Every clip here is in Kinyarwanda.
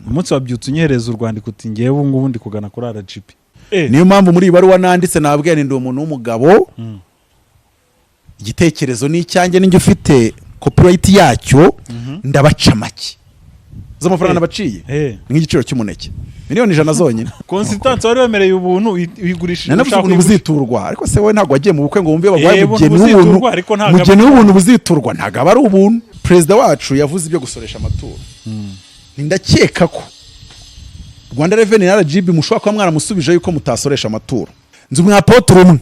Umunsi wabyutse unyohereza urwandiko uti: "Ngewe ubu ngubu ndi kugana kuri RGB." Niyo mpamvu muri iyi baruwa nanditse nababwiye nti: "Ndi umuntu w'umugabo, igitekerezo ni icyanjye, ninjye ufite copyright yacyo." Ndabaca make z'amafaranga nabaciye ni nk'igiciro cy'umuneke, miliyoni 100 zonyine. Consultance wari wemereye ubuntu uyigurishije. Nanavuze ushaka ubuntu kuyigurisha. buziturwa, ariko se wowe ntabwo wagiye mu bukwe ngo wumve baguhaye ubuntu umugeni w'ubuntu? buziturwa, ariko ntabwo Umugeni w'ubuntu buziturwa ntabwo aba ari ubuntu. Perezida wacu yavuze ibyo gusoresha amaturo. Ndakeka ko Rwanda Revenue na RGB mushobora kuba mwaramusubije yuko mutasoresha amaturo. Nzi umwapotre umwe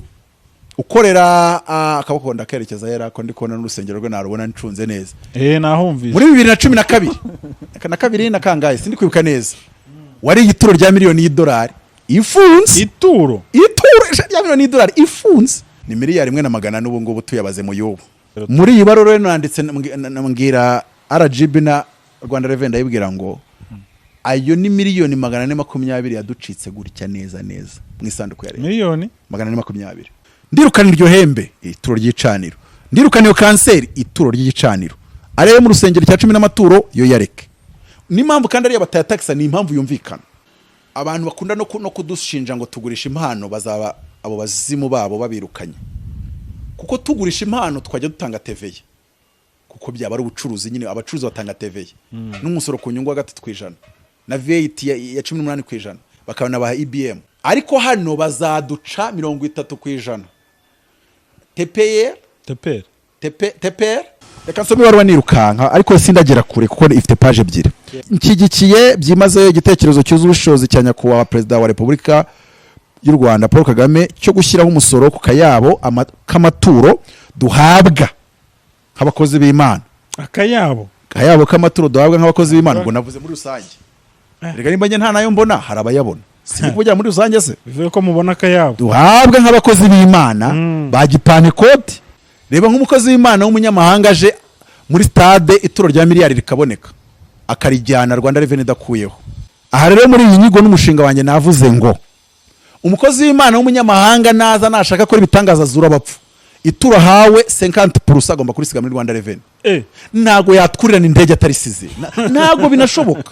ukorera akaboko ndakerekeza yera ko ndi kubona n'urusengero rwe narubona ncunze neza. Nahumvise. Muri 2012 na kabiri na kangahe, sindi kwibuka neza, wari igituro rya miliyoni y'idolari ifunze. Ituro? Ituro rya miliyoni y'idolari ifunze ni miliyari 1 na 400 ubu ngubu tuyabaze mu y'ubu. Muri iyi baruwa rero nanditse mbwira RGB na Rwanda Revenue, ndayibwira ngo ayo ni miliyoni 420 yaducitse gutya neza neza mu isanduku ya leta. Miliyoni? 420. Ndirukana iryo hembe, ituro ry'icaniro, ndirukana iyo kanseri, ituro ry'igicaniro, arebe mu rusengero cya cumi n'amaturo yo yareke. N'impamvu kandi ariyo batayatakisa ni impamvu yumvikana. Abantu bakunda no kudushinja ngo tugurisha impano, bazaba abo bazimu babo babirukanye, kuko tugurisha impano twajya dutanga TVA, kuko byaba ari ubucuruzi nyine. Abacuruzi batanga TVA n'umusoro ku nyungu wa 3% na VAT ya 18%, bakanabaha EBM. Ariko hano bazaduca 30% TPR. TPR. TPR. Reka nsome ibaruwa nirukanka, ariko sindagera kure kuko ifite page ebyiri. Nshyigikiye byimazeyo igitekerezo cyuzuye ubushobozi cya Nyakubahwa Perezida wa Repubulika y'u Rwanda Paul Kagame cyo gushyiraho umusoro ku kayabo k'amaturo duhabwa nk'abakozi b'Imana. Akayabo? Akayabo k'amaturo duhabwa nk'abakozi b'Imana. Ubwo navuze muri rusange. Reka nimba njye nta nayo mbona, hari abayabona, si kuvugira muri rusange se? Bivuye ko mubona akayabo. Duhabwa nk'abakozi b'Imana ba gipanekoti. Reba nk'umukozi w'Imana w'umunyamahanga aje muri stade, ituro rya miliyari rikaboneka, akarijyana, Rwanda Revenue idakuyeho. Aha rero muri iyi nyigo n'umushinga wanjye navuze ngo umukozi w'Imana w'umunyamahanga naza, nashaka akora ibitangaza, azura abapfu, ituro ahawe 50% agomba kurisiga muri Rwanda Revenue. Ntabwo yatwurirana indege atarisize. Ntabwo binashoboka.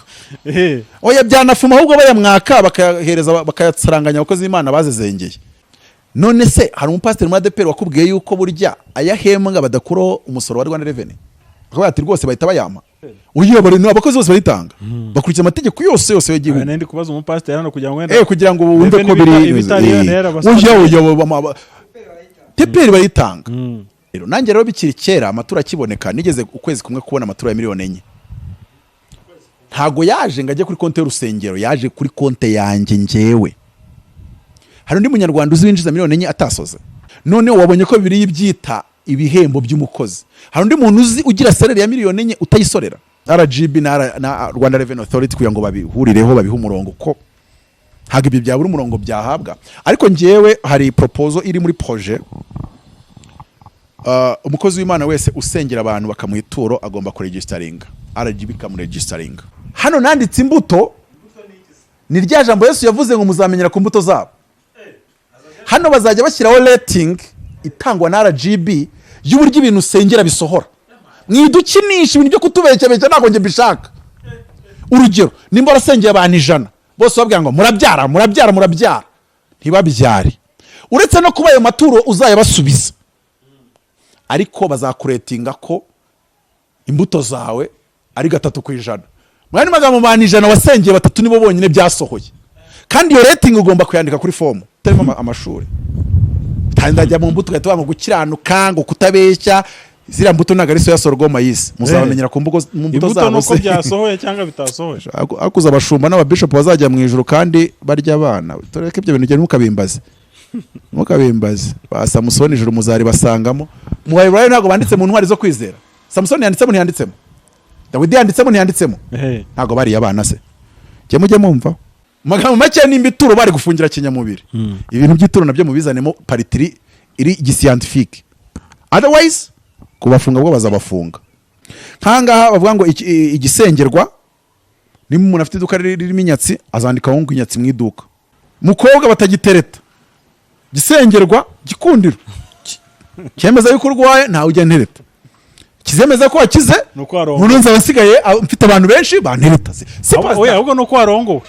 Oya, byanafuma ahubwo bayamwaka, bakayahereza, bakayasaranganya abakozi b'Imana bazezengeye. None se hari umupasiteri muri ADEPR wakubwiye yuko burya ayahembwa badakuraho umusoro wa Rwanda Revenue? Bakavuga ati rwose bahita bayampa. Uyobora ni abakozi bose baritanga, bakurikiza amategeko yose yose y'igihugu. Nari ndi kubaza umupasiteri hano kugira ngo wenda Kugira ngo wumve ko Revenue biri ibitari yabasaba. Oya, TPR barayitanga. Rero nanjye rero bikiri kera, amaturo akiboneka, nigeze ukwezi kumwe kubona amaturo ya miliyoni 4. Ntago yaje ngo ajye kuri konti y'urusengero, yaje kuri konti yanjye njyewe. Hari undi munyarwanda uzi winjiza miliyoni 4 atasoze? Noneho wabonye ko bibiri byita ibihembo by'umukozi. Hari undi muntu uzi ugira salary ya miliyoni 4 utayisorera? RGB na Rwanda Revenue Authority kugira ngo babihurireho, babihe umurongo, ko ntabwo ibyo byabura umurongo byahabwa. Ariko njyewe hari proposal iri muri projet. Umukozi w'Imana wese usengera abantu bakamuha ituro agomba kuregisteringa, RGB ikamuregisteringa. Hano nanditse imbuto, ni rya jambo Yesu yavuze ngo muzamenyera ku mbuto zabo. Hano bazajya bashyiraho rating itangwa na RGB y'uburyo ibintu usengera bisohora. Mwidukinisha ibintu byo kutubeshyabeshya, ntabwo njye mbishaka. Urugero, nimba warasengeye abantu 100 bose babwira ngo murabyara, murabyara, murabyara, ntibabyare, uretse no kuba ayo maturo uzayabasubiza, ariko bazakuretinga ko imbuto zawe ari 3%. Mu yandi magambo, mu bantu 100 wasengeye, batatu nibo bonyine byasohoye. Kandi iyo rating ugomba kuyandika kuri fomu itarimo amashuri. Ndajya mu mbuto ugahita ngo gukiranuka, ngo kutabeshya. Ziriya mbuto ntabwo ari soya, sorghum, maïs. Muzabamenyera ku mu mbuto Imbuto zabo. nuko Se byasohoye cyangwa bitasohoye. Akuza abashumba n'ababishopu bazajya mu ijuru kandi barya abana. Tureke ibyo bintu, ugende ntukabimbaze, ntukabimbaze. Ba Samusoni ijuru muzaribasangamo. Mu Baheburayo ntabwo banditse mu ntwari zo kwizera? Samusoni yanditsemo, ntiyanditsemo? Dawidi yanditsemo, ntiyanditsemo? Ntabwo bariye abana se? Jye mujye mumva mu magambo make, nimba ituro bari gufungira kinyamubiri, ibintu by'ituro nabyo mubizanemo part iri giscientifique, otherwise kubafunga bwo bazabafunga. Nkangaha bavuga ngo igisengerwa, niba umuntu afite iduka ririmo inyatsi, azandikaho ngo inyatsi mu iduka, mukobwa batagitereta, gisengerwa, gikundiro cyemeza yuko urwaye, ntawe ujya ntereta. Kizemeza ko wakize. Ni uko warongowe. Ubu nzaba nsigaye mfite abantu benshi bantereta si Oya, ahubwo ni uko warongowe,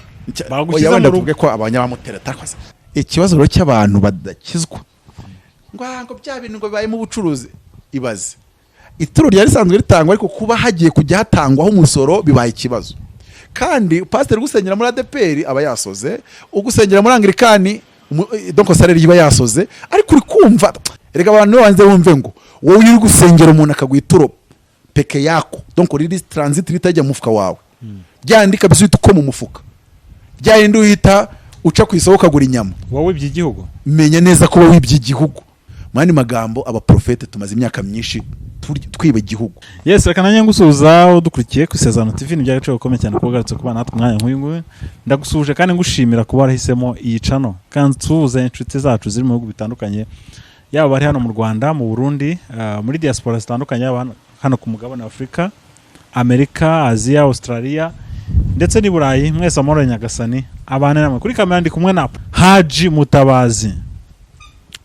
bagushyize oya, wenda mu rugo. tuvuge ko abanyabamutereta ariko se, ikibazo rero cy'abantu badakizwa ngo ngo bya bintu ngo bibayemo ubucuruzi. Ibaze, ituro ryari risanzwe ritangwa, ariko kuba hagiye kujya hatangwaho umusoro bibaye ikibazo. Kandi pasiteri ugusengera muri ADEPR aba yasoze, ugusengera muri Anglikani donc salaire iba yasoze. Ariko uri kumva, reka abantu banze bumve ngo wowe uri gusengera umuntu akaguha ituro peke yako, donc riri transit, ritajya mu mufuka wawe, ryandi kabisa uhita uko mu mufuka, rya rindi uhita uca ku isoko ukagura inyama. Wowe iby'igihugu. Menya neza ko wowe wibye igihugu. Mu yandi magambo, abaprofete tumaze imyaka myinshi twiba igihugu. Yes, reka nanjye ngusuhuza udukurikiye ku Isezerano TV. Ni iby'agaciro gakomeye cyane kuba ugarutse kubana natwe umwanya nk'uyu nguyu. Ndagusuhuje kandi ngushimira kuba warahisemo iyi channel. Kandi nsuhuze inshuti zacu ziri mu bihugu bitandukanye, yaba bari hano mu Rwanda, mu Burundi, muri diaspora zitandukanye, yaba hano ku mugabane wa Afurika, Amerika, Aziya, Australia ndetse n'i Burayi. Mwese amahoro ya Nyagasani abane namwe. Kuri kamera ndi kumwe na Haji Mutabazi.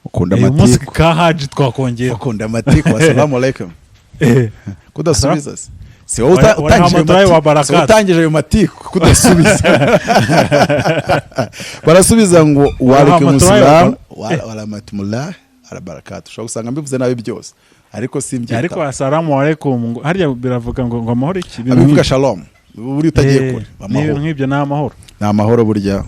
Ukunda Uyu munsi amatiku. ka Haji twakongera. Ukunda amatiku. Assalamu alaikum. Kudasubiza se, si wowe utangije ayo Warahmatullahi matiku wa barakatuh. Si wowe utangije ayo matiku kudasubiza? Barasubiza ngo walaikum Warahmatullahi wa salam wa rahmatullah wa barakatuh. Ushobora gusanga mbivuze nabi byose, ariko simbyitaho. Ariko asalamu alaikum ngo harya biravuga ngo amahoro iki? Ibintu Abivuga nk'ibyo. Shalom buri utagiye kure. Amahoro. Nk'ibyo ni amahoro. Ni amahoro burya.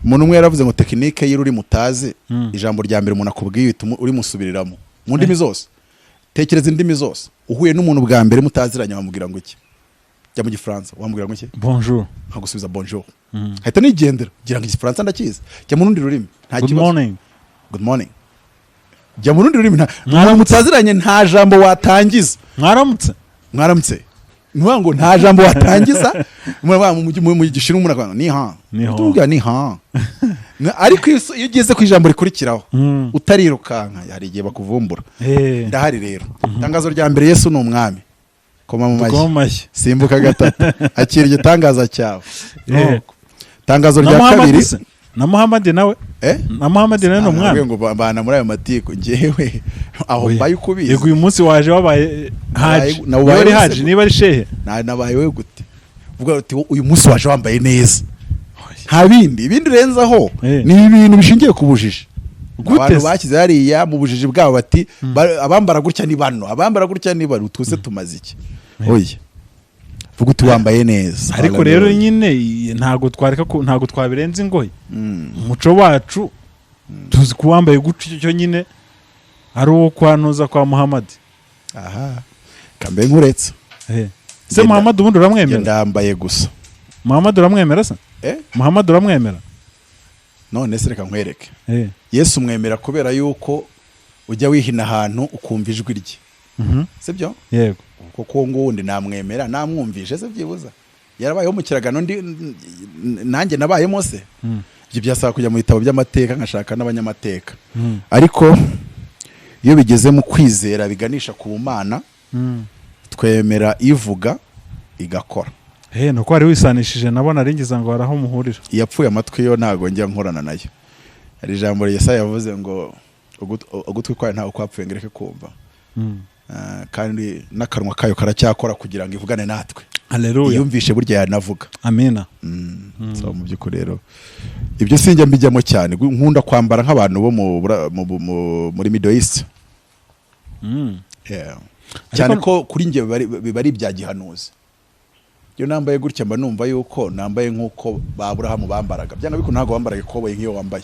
Umuntu umwe yaravuze ngo technique y'ururimi utazi, ijambo rya mbere umuntu akubwiye uhita urimusubiriramo mu ndimi zose. Tekereza indimi zose, uhuye n'umuntu bwa mbere mutaziranye, wamubwira ngo iki? Jya mu Gifaransa, wamubwira ngo iki? Bonjour. Nkagusubiza bonjour, hahita nigendera gira ngo Igifaransa ndakizi. Jya mu rundi rurimi, nta Good kibazo. morning. Good morning. Jya mu rundi rurimi, nta Mwaramutse. umuntu mutaziranye, nta jambo watangiza. Mwaramutse. Mwaramutse. Ni ukuvuga ngo nta jambo watangiza. Muravuga mu Gishinwa, umuntu akavuga ngo ni ha. Ni ha. Tuvuga ni ha. Ariko iyo ugeze ku ijambo rikurikiraho utarirukanka, hari igihe bakuvumbura. Ndahari rero. Itangazo rya mbere: Yesu ni umwami. Koma mu Dukoma mashyi. mu mashyi. Simbuka gatatu, akira igitangaza cyawe. Itangazo Na rya Muhammad kabiri. se? Na Muhammad nawe? Eh? Na Muhammad nawe ni umwami? Nabwiye ngo bana muri ayo matiku, njyewe aho Oya. mbaye uko ubizi. Yego, uyu munsi waje wabaye haji. Nabaye Niba ari wese haji, niba ari shehe. Nabaye we gute? Uvuga uti uyu munsi waje wambaye neza, nta bindi ibindi urenzaho. Ni ibintu bishingiye ku bujiji. Gute Abantu se? bashyize hariya mu bujiji bwabo bati abambara gutya ni bano, abambara gutya ni bano. Twese tumaze iki? Oya, vuga uti wambaye neza. Ariko rero nyine ntabwo twareka ntabwo twabirenza ingoyi. Umuco wacu tuzi ko uwambaye gutyo cyo nyine ari uwo kwa ntuza, kwa Muhammad. Aha kambe nkuretse. Se Muhammad ubundi uramwemera? Ndambaye gusa. Muhammad uramwemera se? Eh? Muhammad uramwemera? None se reka nkwereke. Yesu mwemera kubera yuko ujya wihina ahantu ukumva ijwi rye. Sibyo? Yego. Kuko uwo nguwundi namwemera namwumvishe se byibuza yarabayeho mu kiragano ndi nanjye nabayemo se? Ibyo byasaba kujya mu bitabo by'amateka nkashaka n'abanyamateka. Ariko iyo bigeze mu kwizera biganisha ku Mana, twemera ivuga igakora. Nuko wari wisanishije nabo, naringiza ngo hari aho muhurira. Iyapfuye amatwi yo ntabwo njya nkorana nayo. Hari ijambo Yesaya yavuze ngo ugutwi kwayo ntawe kwapfuye ngo ireke kumva. Ah, kandi n'akanwa kayo karacyakora kugira ngo ivugane natwe. Haleluya. Yumvishe burya yanavuga. Amina. So mu by'ukuri rero ibyo sinjya mbijyamo cyane. Nkunda kwambara nk'abantu bo muri Middle East. Yeah. Cyane ko kuri njye biba ari ibya gihanuzi. Iyo nambaye gutya mba numva yuko nambaye nk'uko ba Aburahamu bambaraga. Byanga bikunda ntabwo bambaraga ikoboyi nk'iyo wambaye.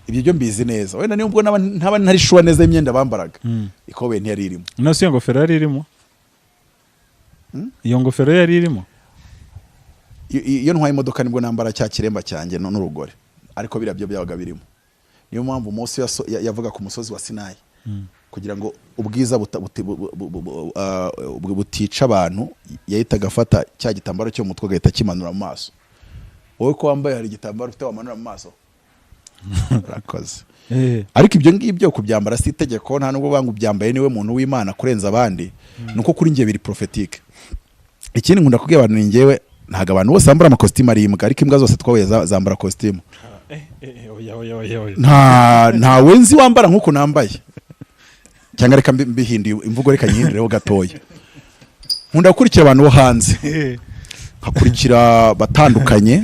Ibyo byo mbizi neza. Wenda nubwo ntaba ntari sure neza y'imyenda bambaraga, ikoboyi ntiyari irimo. No si iyo ngofero yari irimo? Iyo ngofero yari irimo? Iyo ntwaye imodoka nibwo nambara cya kiremba cyanjye n'urugore, ariko biriya byo byabaga birimo. Niyo mpamvu Mose yavuga ku musozi wa Sinayi, kugira ngo ubwiza butica abantu, yahitaga afata cya gitambaro cyo mu mutwe agahita akimanura mu maso. Wowe ko wambaye, hari igitambaro ufite wamanura mu maso? Urakoze. Ariko ibyo ngibyo kubyambara si itegeko, nta nubwo banga ubyambaye niwe muntu w'Imana kurenza abandi. Nuko kuri njye biri prophétique. Ikindi nkunda kubwira abantu ni njyewe, ntabwo abantu bose bambara amakositimu ari imbwa, ariko imbwa zose twahuye zambara kositimu. Oya, oya, oya, oya. Nta ntawe nzi wambara nk'uko nambaye. Cyangwa reka mbihinduye imvugo, reka nyihindureho gatoya. Nkunda gukurikira abantu bo hanze, nkakurikira batandukanye,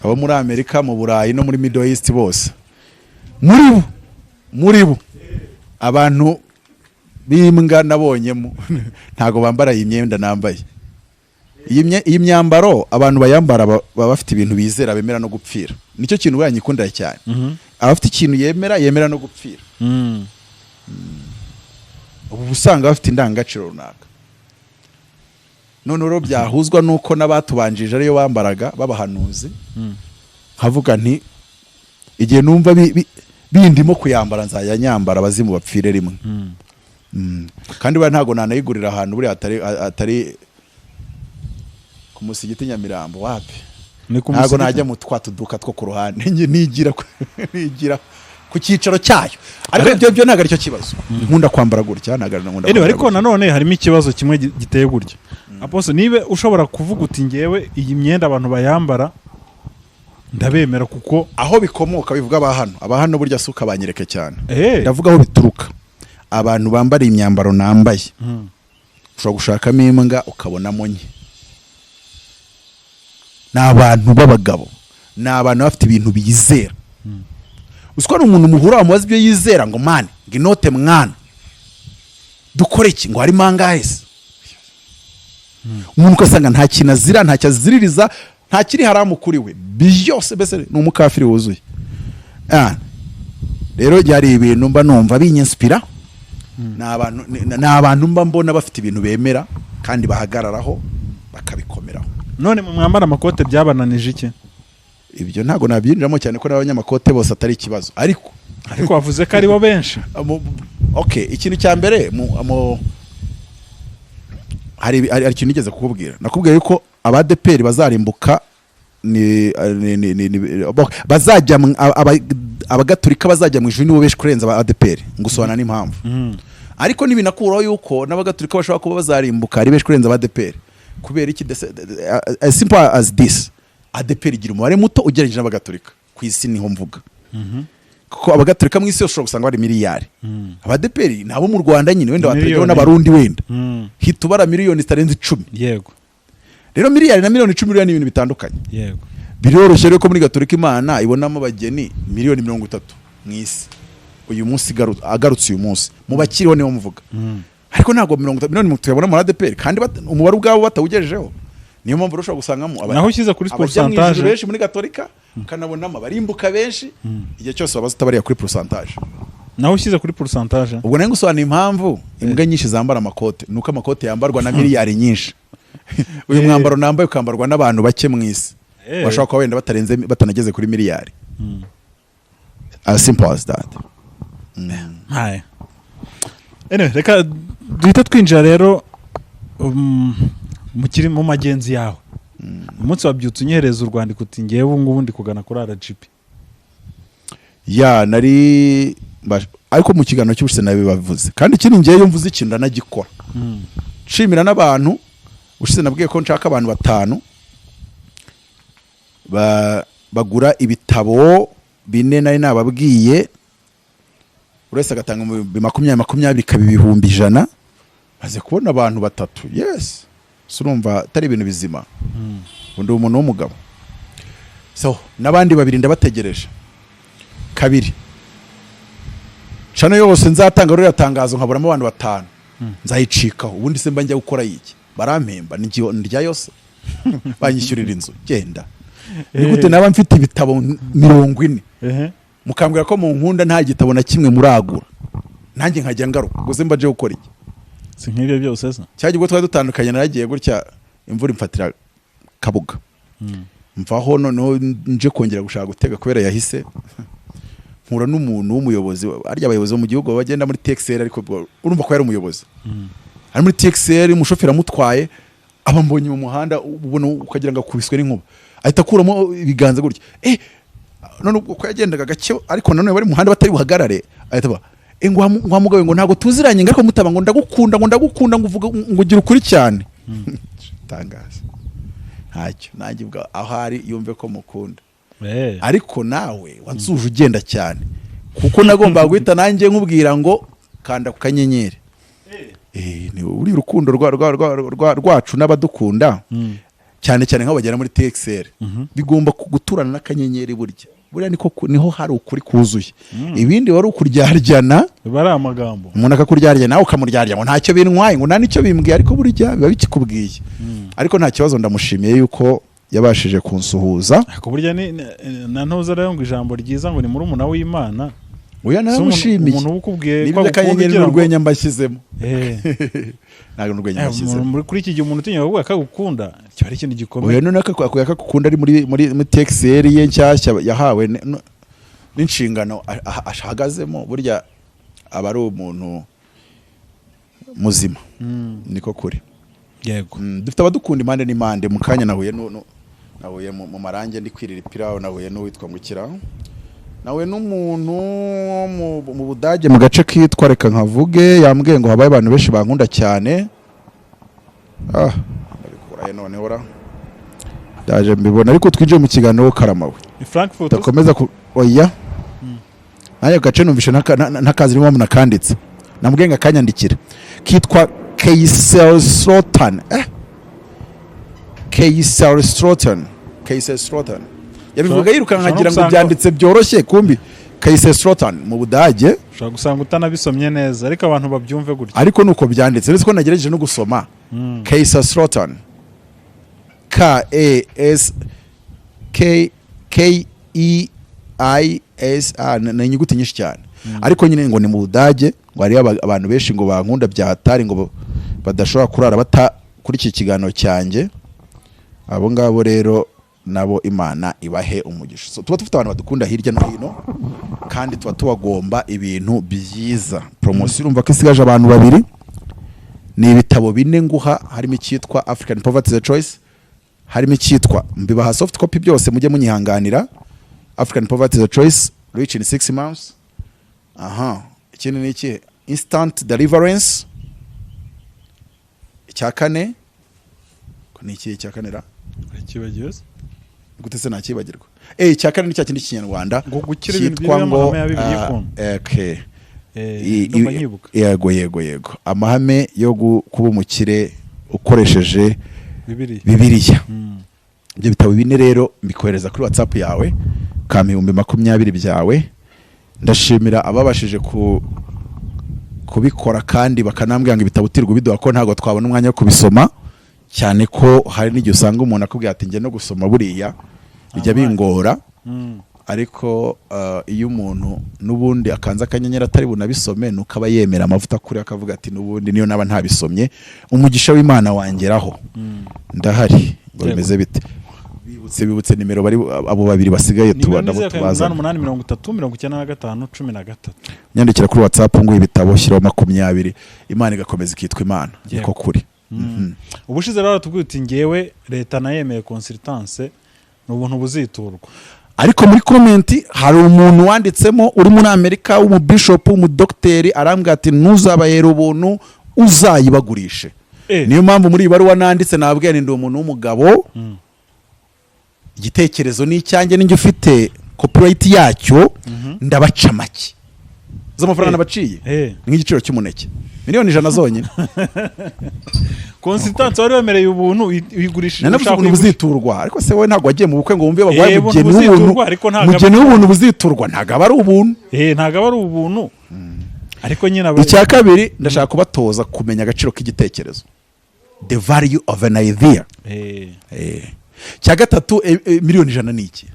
abo muri Amerika, mu Burayi no muri Middle East bose. Muri bo abantu b'imbwa nabonyemo ntago bambara iyi myenda nambaye. Iyi myambaro abantu bayambara baba bafite ibintu bizera, bemera no gupfira. Nicyo kintu buriya nyikundira cyane. Aba afite ikintu yemera, yemera no gupfira. Ubu usanga bafite indangagaciro runaka. None rero byahuzwa n'uko n'abatubanjije ariyo bambaraga b'abahanuzi, nkavuga nti igihe numva bindimo kuyambara, nzajya nyambara, abazimu bapfire rimwe. Kandi buriya ntabwo nanayigurira ahantu buriya atari ku musigiti Nyamirambo, wapi. Ni ku Ntabwo musigiti? najya mu twa tuduka two ku ruhande. Njye nigira ku cyicaro cyayo. Ariko ibyo byo ntabwo aricyo kibazo. Nkunda kwambara gutya, ntabwo nkunda Anyway, kwambara ariko gutya. nanone harimo ikibazo kimwe giteye gutya. Apostle, niba ushobora kuvuga uti ngewe iyi myenda abantu bayambara ndabemera kuko Aho bikomoka, bivuga aba hano, aba hano burya si ukabanyereke cyane. Ndavuga aho bituruka. Abantu bambara imyambaro nambaye, ushobora gushakamo imbwa ukabonamo nke. Ni abantu b'abagabo, ni abantu bafite ibintu bizera. Uzi ko hari umuntu muhura, wamubaza ibyo yizera, ngo man, ngo inote mwana, dukore iki, ngo harimo angahe se? Umuntu ugasanga nta kintu azira, ntacyo aziririza, nta kiri haramu kuri we, byose mbese ni umukafiri wuzuye. Rero byari ibintu mba numva binyinspira. Ni abantu mba mbona bafite ibintu bemera kandi bahagararaho, bakabikomeraho. None mu mwambara amakote byabananije iki? Ibyo ntabwo nabyinjiramo cyane, ko n'abanyamakote bose atari ikibazo, ariko Ariko wavuze ko aribo benshi. Okay, ikintu cya mbere hari ikintu nigeze kukubwira. Nakubwiye yuko abadeperi bazarimbuka ni bazajya abagatulika bazajya mu ijuru nibo benshi kurenza aba ADEPR, ngusobanura n'impamvu. Ariko ntibinakuraho yuko n'abagatulika bashobora kuba bazarimbuka ari benshi kurenza abadeperi. Kubera iki? As simple as this: ADEPR igira umubare muto ugereranyije n'abagatulika ku isi, niho mvuga, kuko abagatulika mu isi yose ushobora gusanga bari miliyari. Abadeperi ni abo mu Rwanda nyine, wenda wategeho Miliyoni. n'Abarundi, wenda hita ubara miliyoni zitarenze 10. Rero miliyari na miliyoni 10 buriya ni ibintu bitandukanye. Biroroshye rero ko muri Gatolika Imana ibonamo abageni miliyoni 30 mu isi uyu munsi, agarutse uyu munsi mu bakiriho niwo muvuga. Ariko ntabwo miliyoni 30 yabona muri ADEPR, kandi umubare ubwabo batawugejejeho. Niyo mpamvu ushobora gusangamo Naho ushyize kuri abajya mu ijuru pourcentage. benshi muri Gatolika, ukanabonamo abarimbuka benshi igihe cyose wabaza utabariya kuri pourcentage. Naho ushyize kuri pourcentage. Ubwo nayo ngusobanura impamvu imbwa nyinshi zambara amakote, ni uko amakote yambarwa na miliyari nyinshi. Uyu mwambaro nambaye ukambarwa n'abantu bake mu isi, bashobora kuba wenda batarenze, batanageze kuri miliyari. As simple as that. Haya. Anyway, reka duhite twinjira rero mu kiri mu magenzi yawe. Umunsi wabyutse unyohereza urwandiko uti ngewe ubu ngubu ndi kugana kuri RGB. Ya, nari ariko mu kiganiro cy'ubushize nabibavuze, kandi ikindi ngewe iyo mvuze ikintu ndanagikora. Nshimira n'abantu, ushize nabwiye ko nshaka abantu batanu bagura ibitabo bine nari nababwiye, buri wese agatanga mu 20 20, ikaba 100,000. Maze kubona abantu batatu. Yes, so urumva atari ibintu bizima. Undi umuntu w'umugabo, so n'abandi babiri ndabategereje. Kabiri, channel yose nzatanga ruriya tangazo nkaburamo abantu batanu, nzayicikaho. Ubundi se mba njya gukora yiki? Barampemba ndya yose, banyishyurira inzu, genda. Ni gute naba mfite ibitabo 40, mukambwira ko mu nkunda, nta gitabo na kimwe muragura, nanjye nkajya ngaruka? Ubwo se mba nje gukora iki? Si nk'ibyo byose se? Cyangwa ubwo twari dutandukanye, naragiye gutya, imvura imfatira Kabuga, mvaho. Noneho nje kongera gushaka gutega kubera yahise, mpura n'umuntu w'umuyobozi. Arya abayobozi bo mu gihugu bagenda muri TXL, ariko ubwo urumva ko yari umuyobozi, ari muri TXL, umushoferi amutwaye, aba mbonye mu muhanda, ubona ukagira ngo akubiswe n'inkuba, ahita akuramo ibiganza gutya. None ubwo ko yagendaga gake, ariko nanone bari mu muhanda batari buhagarare, ahita aba ngo wa mugabo, ngo ntabwo tuziranye, ngo ariko mutaba, ngo ndagukunda, ngo ndagukunda, ngo uvuga ngo ugira ukuri cyane. Tangaza ntacyo, nanjye ubwo aho ari yumve ko mukunda. Ariko nawe wansuje ugenda cyane, kuko nagombaga guhita nanjye nkubwira ngo Kanda ku kanyenyeri. Ni uri urukundo rwacu n'abadukunda, cyane cyane nk'abo bagera muri TXL, bigomba guturana n'akanyenyeri. Burya buriya niko niho hari ukuri kuzuye, ibindi wari ukuryaryana. Biba ari amagambo. Umuntu akakuryarya, nawe ukamuryarya, ngo ntacyo bintwaye, ngo nta nicyo bimbwiye, ariko burya biba bikikubwiye. Ariko nta kibazo, ndamushimiye yuko yabashije kunsuhuza. Ariko burya ni na ntuza rero, ngo ijambo ryiza ngo ni murumuna w'Imana. Oya. Si Naramushimiye. Umuntu uba ukubwiye Niba ko agukunda akanyenyeri ugira ngo n'urwenya mbashyizemo, ntabwo n'urwenya mbashyizemo. Kuri iki gihe umuntu utinya kuvuga ko agukunda kiba ari ikintu gikomeye. Oya, none akakukunda ari muri TXL ye nshyashya yahawe n'inshingano ahagazemo, burya aba ari umuntu muzima. Niko kuri. Dufite abadukunda impande n'impande. Mu kanya nahuye nahuye mu marange ndi kwirira ipirawu, nahuye n'uwitwa Ngukira, nahuye n'umuntu wo mu Budage, mu gace kitwa, reka nkavuge, yambwiye ngo habaye abantu benshi bankunda cyane. Ah, ndabikurahe noneho ra? Ndaje mbibona, ariko twinjiye mu kiganiro karamawe. Ni Frankfurt. Tudakomeza ku, oya, nanjye ako gace numvishe ntakazi, niyo mpamvu nakanditse, namubwiye ngo akanyandikira. Kitwa Kaiserslautern, Kaiserslautern, Kaiserslautern. Yabivuga yirukanka Ushobora no nkagira ngo byanditse byoroshye, kumbi Kaiserslautern mu Budage. Ushobora gusanga utanabisomye neza, ariko abantu babyumve gutya. Ariko nuko byanditse, uretse ko nagerageje no gusoma. Kaiserslautern, K E S K K E I S A, ni inyuguti nyinshi cyane, ariko nyine ngo ni mu Budage, ngo hariyo abantu benshi ngo bankunda bya hatari, ngo badashobora kurara bata kuri iki kiganiro cyanjye. Abo ngabo rero nabo Imana ibahe umugisha. So, tuba dufite abantu badukunda hirya no hino, kandi tuba tubagomba ibintu byiza. Poromosiyo urumva ko isigaje abantu babiri. Ni ibitabo bine nguha, harimo icyitwa African Poverty is a Choice, harimo icyitwa, mbibaha soft copy byose, mujye munyihanganira, African Poverty is a Choice, Rich in 6 Months. Aha, ikindi ni iki? Instant Deliverance. Icya kane ko ni iki? Icya kane ra? Urakibagiwe se? Gute se nakibagirwa? Icya kane ni cya kindi cy'ikinyarwanda Ngo gukira ibintu cyitwa ngo by'amahame ya Bibiliya ah, ukuntu. Okay. Ndumva nyibuka. Yego, amahame yo kuba umukire ukoresheje Bibiliya. Bibiliya. Ibyo bitabo bine rero mbikohereza kuri WhatsApp yawe, kampa 20,000 byawe. Ndashimira ababashije kubikora, kandi bakanambwira ngo ibitabo utirwa ubiduha, ko ntabwo twabona umwanya wo kubisoma, cyane ko hari n'igihe usanga umuntu akubwira ati njye no gusoma buriya bijya Nta mwanya. bingora. Ariko iyo umuntu n'ubundi akanze akanyenyeri atari bunabisome, nuko aba yemera amavuta kuri, akavuga ati n'ubundi niyo naba ntabisomye, umugisha w'Imana wangeraho. Ndahari ngo bimeze bite? Bibutse nimero bari abo babiri basigaye Nimero tuba ni nabo zeru karindwi umunani tubazana. umunani 30 95 13. Nyandikira kuri WhatsApp ngo ibitabo shyiraho 20, Imana igakomeza ikitwa Imana. Niko kuri. Ubushize rero baratubwira uti ngewe leta nayemeye consultance, ni ubuntu buziturwa. Ariko muri comment hari umuntu wanditsemo uri muri Amerika w'umubishopu w'umudogiteri, arambwira ati ntuzabahere ubuntu, uzayibagurishe. Niyo mpamvu muri iyi baruwa nanditse nababwiye nti ndi umuntu w'umugabo, igitekerezo ni icyanjye, ninjye ufite copyright yacyo. Ndabaca make z'amafaranga nabaciye, ni nk'igiciro cy'umuneke, 100,000,000 zonyine. Consultance wari wemereye ubuntu uyigurishije Nanavuze ushaka ubuntu kuyigurisha. buziturwa, ariko se wowe ntabwo wagiye mu bukwe ngo wumve baguhaye Ubuntu umugeni w'ubuntu? buziturwa, ariko ntabwo Umugeni w'ubuntu buziturwa ntabwo aba ari ubuntu. Ntabwo aba ari ubuntu, ariko nyine Icya kabiri, ndashaka kubatoza kumenya agaciro k'igitekerezo, the value of an idea. Icya gatatu, 100,000,000 ni iki?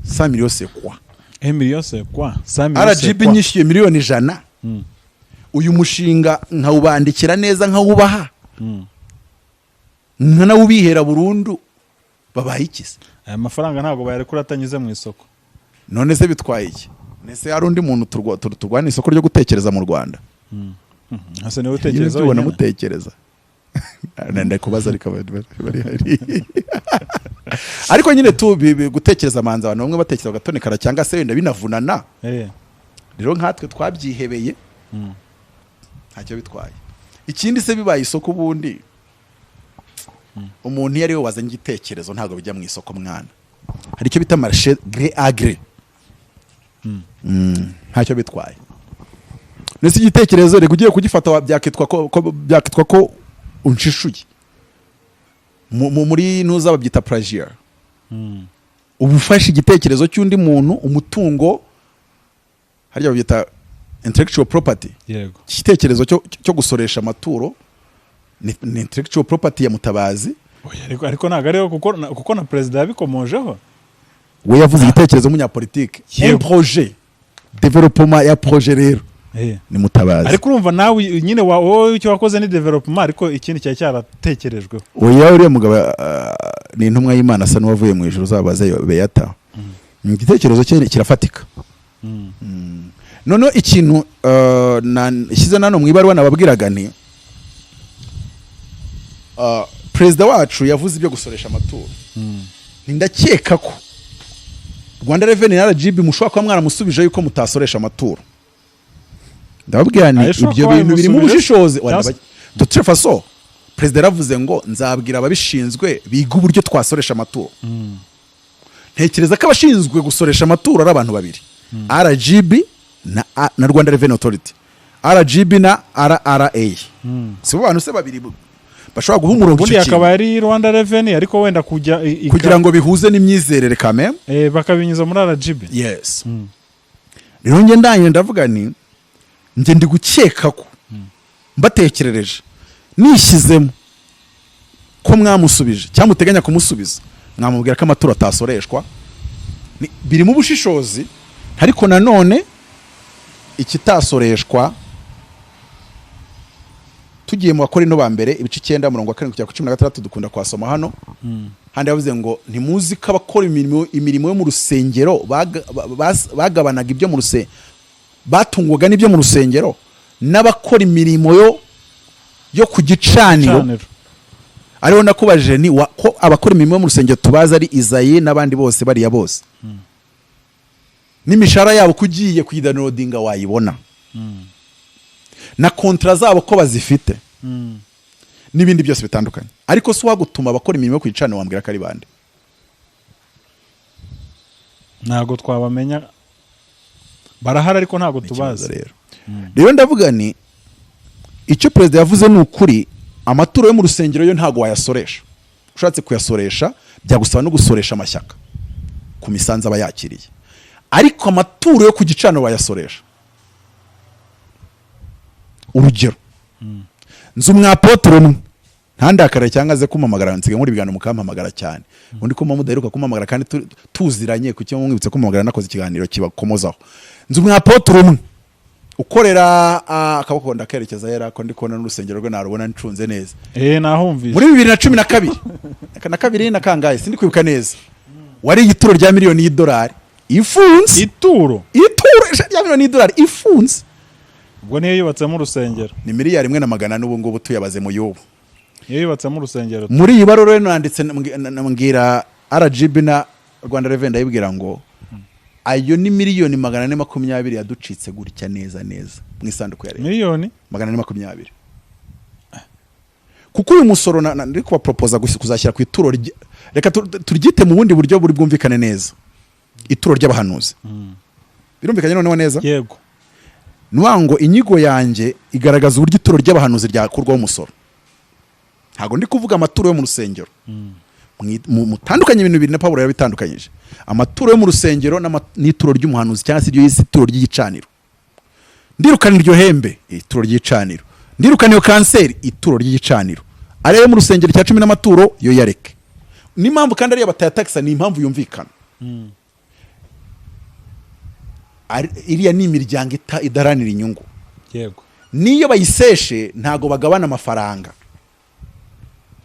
100 millions, c'est quoi? Million, c'est quoi? 100 millions, c'est RGB quoi? nyishyuye 100,000,000, uyu mushinga nkawubandikira neza, nkawubaha, nkanawubihera burundu, babaye iki se? Aya mafaranga ntabwo bayarekura atanyuze mu isoko. None se bitwaye iki? Nese hari undi muntu turwana isoko ryo gutekereza mu Rwanda? Ese niwe utekereza Niba wenyine? Mutekereza ndakubaza, ariko abantu bari hari, ariko nyine tu gutekereza manza abantu bamwe batekereza bagatonekara, cyangwa se wenda binavunana. Rero nkatwe twabyihebeye, ntacyo bitwaye. Ikindi se, bibaye isoko ubundi, umuntu iyo ari we wazanye igitekerezo ntabwo bijya mu isoko mwana. Hari icyo bita marché gré à gré. Ntacyo bitwaye. Ndetse igitekerezo reka ugiye kugifata byakitwa ko unshishuye. Muri ntuza babyita plagiat. Uba ufashe igitekerezo cy'undi muntu, umutungo, harya babyita intellectual property. Igitekerezo cyo gusoresha amaturo ni intellectual property ya Mutabazi. Oya, ariko ntabwo ariyo, kuko na perezida yabikomojeho. We yavuze igitekerezo w'umunyapolitike. Un projet, développement ya projet rero ni Mutabazi. Ariko urumva nawe nyine wowe icyo wakoze ni development, ariko ikindi cyari cyaratekerejweho. Oya, uriya mugabo ni intumwa y'Imana, asa n'uwavuye mu ijuru, uzabaze Beyata. Igitekerezo cye kirafatika. Noneho ikintu nshyize nano mu ibaruwa nababwiraga ni perezida wacu yavuze ibyo gusoresha amaturo. Ndakeka ko Rwanda Revenue na RGB mushobora kuba mwaramusubije yuko mutasoresha amaturo. Ndababwira ni Ayo ushobora ibyo kuba bintu birimo yabimusubije? ubushishozi. Cyangwa De toute façon, perezida yaravuze ngo nzabwira ababishinzwe biga uburyo twasoresha amaturo. Ntekereza ko abashinzwe gusoresha amaturo ari abantu babiri, RGB na Rwanda Revenue Authority, RGB na RRA. Si bo bantu se babiri bashobora guha umurongo Ubundi icyo kintu? akaba ari Rwanda Revenue, ariko wenda kujya Kugira ngo bihuze n'imyizerere kameme. Bakabinyuza muri RGB. Yes. Rero njye ndangije ndavuga ni njye ndi gukeka ko mbatekerereje nishyizemo ko mwamusubije cyangwa muteganya kumusubiza, mwamubwira ko amaturo atasoreshwa. Birimo ubushishozi, ariko nanone ikitasoreshwa, tugiye mu Bakorinto ba mbere ibice 9, umurongo wa 7 kugera ku 16, dukunda kuhasoma hano. Handi yavuze ngo ntimuzi ko abakora imirimo yo mu rusengero bagabanaga ibyo mu rusengero, batungwaga n'ibyo mu rusengero, n'abakora imirimo yo ku gicaniro? Gicaniro. Ariho nakubajije ni ko abakora imirimo yo mu rusengero tubazi ari Izayi n'abandi bose, bariya bose n'imishahara yabo ko ugiye kuyidownloadinga wayibona, na contrat zabo ko bazifite, n'ibindi byose bitandukanye. Ariko si uwagutuma abakora imirimo yo ku gicaniro, wambwira ko ari bande? Ntabwo twabamenya, barahari ariko ntabwo Ni ikibazo. tubazi. Rero ndavuga ni icyo perezida yavuze ni ukuri. Amaturo yo mu rusengero yo ntabwo wayasoresha. Ushatse kuyasoresha byagusaba no gusoresha amashyaka ku misanzu aba yakiriye. Ariko amaturo yo ku gicaniro wayasoresha. Urugero, nzi umwapotoro umwe, ntandakare cyangwa aze kumpamagara, nsigaye nkora ibiganiro mukampamagara cyane. Undi ko mudaheruka kumpamagara kandi tuziranye, kuki mwibutse kumpamagara nakoze ikiganiro kibakomozaho? Nzi umwapotoro umwe ukorera akaboko ndakerekeza yera ko ndi kubona n'urusengero rwe narubona ncunze neza. Nahumvise. Muri 2012 na kabiri na kangahe, sindi kwibuka neza, wari igituro rya miliyoni y'idolari ifunze. Ituro? Ituro rya miliyoni y'idolari ifunze. Ubwo niyo yubatsemo urusengero? Ni miliyari 1 na 400 ubu ngubu tuyabaze mu y'ubu. Niyo yubatsemo urusengero. Muri iyi baruwa rero nanditse mbwira RGB na Rwanda Revenue, ndayibwira ngo ayo ni miliyoni 420 yaducitse gutya neza neza mu isanduku ya leta. Miliyoni? 420, kuko uyu musoro ndi kubaporopoza kuzashyira ku ituro reka turyite mu bundi buryo buri bwumvikane neza, ituro ry'abahanuzi. Birumvikanye noneho neza? Yego. Ni ukuvuga ngo inyigo yanjye igaragaza uburyo ituro ry'abahanuzi ryakurwaho umusoro. Ntabwo ndi kuvuga amaturo yo mu rusengero. Mutandukanye ibintu bibiri, na Pawulo yarabitandukanyije, amaturo yo mu rusengero n'ituro ry'umuhanuzi, cyangwa se iryo yise ituro ry'igicaniro. Ndirukana iryo hembe, ituro ry'igicaniro. Ndirukana iyo kanseri, ituro ry'igicaniro. Ariyo mu rusengero, cya cumi n'amaturo yo yareke. N'impamvu kandi ariyo batayatakisa ni impamvu yumvikana. Iriya ni imiryango idaharanira inyungu. Niyo bayiseshe ntago bagabana amafaranga.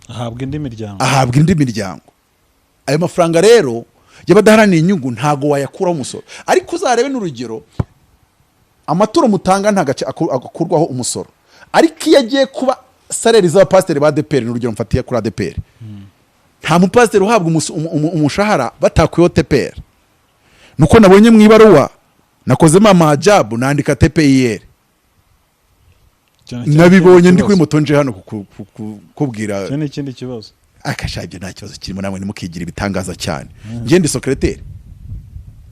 Ahabwa indi miryango. Ahabwa indi miryango. Ayo mafaranga rero y'abadaharanira inyungu ntago wayakuraho umusoro. Ariko uzarebe n'urugero, amaturo mutanga nta gace akurwaho umusoro, ariko iyo agiye kuba salaire z'abapasiteri ba ADEPR, ni urugero mfatiye kuri ADEPR, nta mupasiteri uhabwa umushahara batakuyeho TPR. Nuko nabonye mu ibaruwa nakozemo amajabu nandika TPIR. Cyane cyane Nabibonye ikindi ndi kuri kibazo. moto nje hano kukubwira. Icyo ni ikindi kibazo. Akasha, ibyo nta kibazo kirimo, namwe ntimukigira ibitangaza cyane. Njye ndi secrétaire.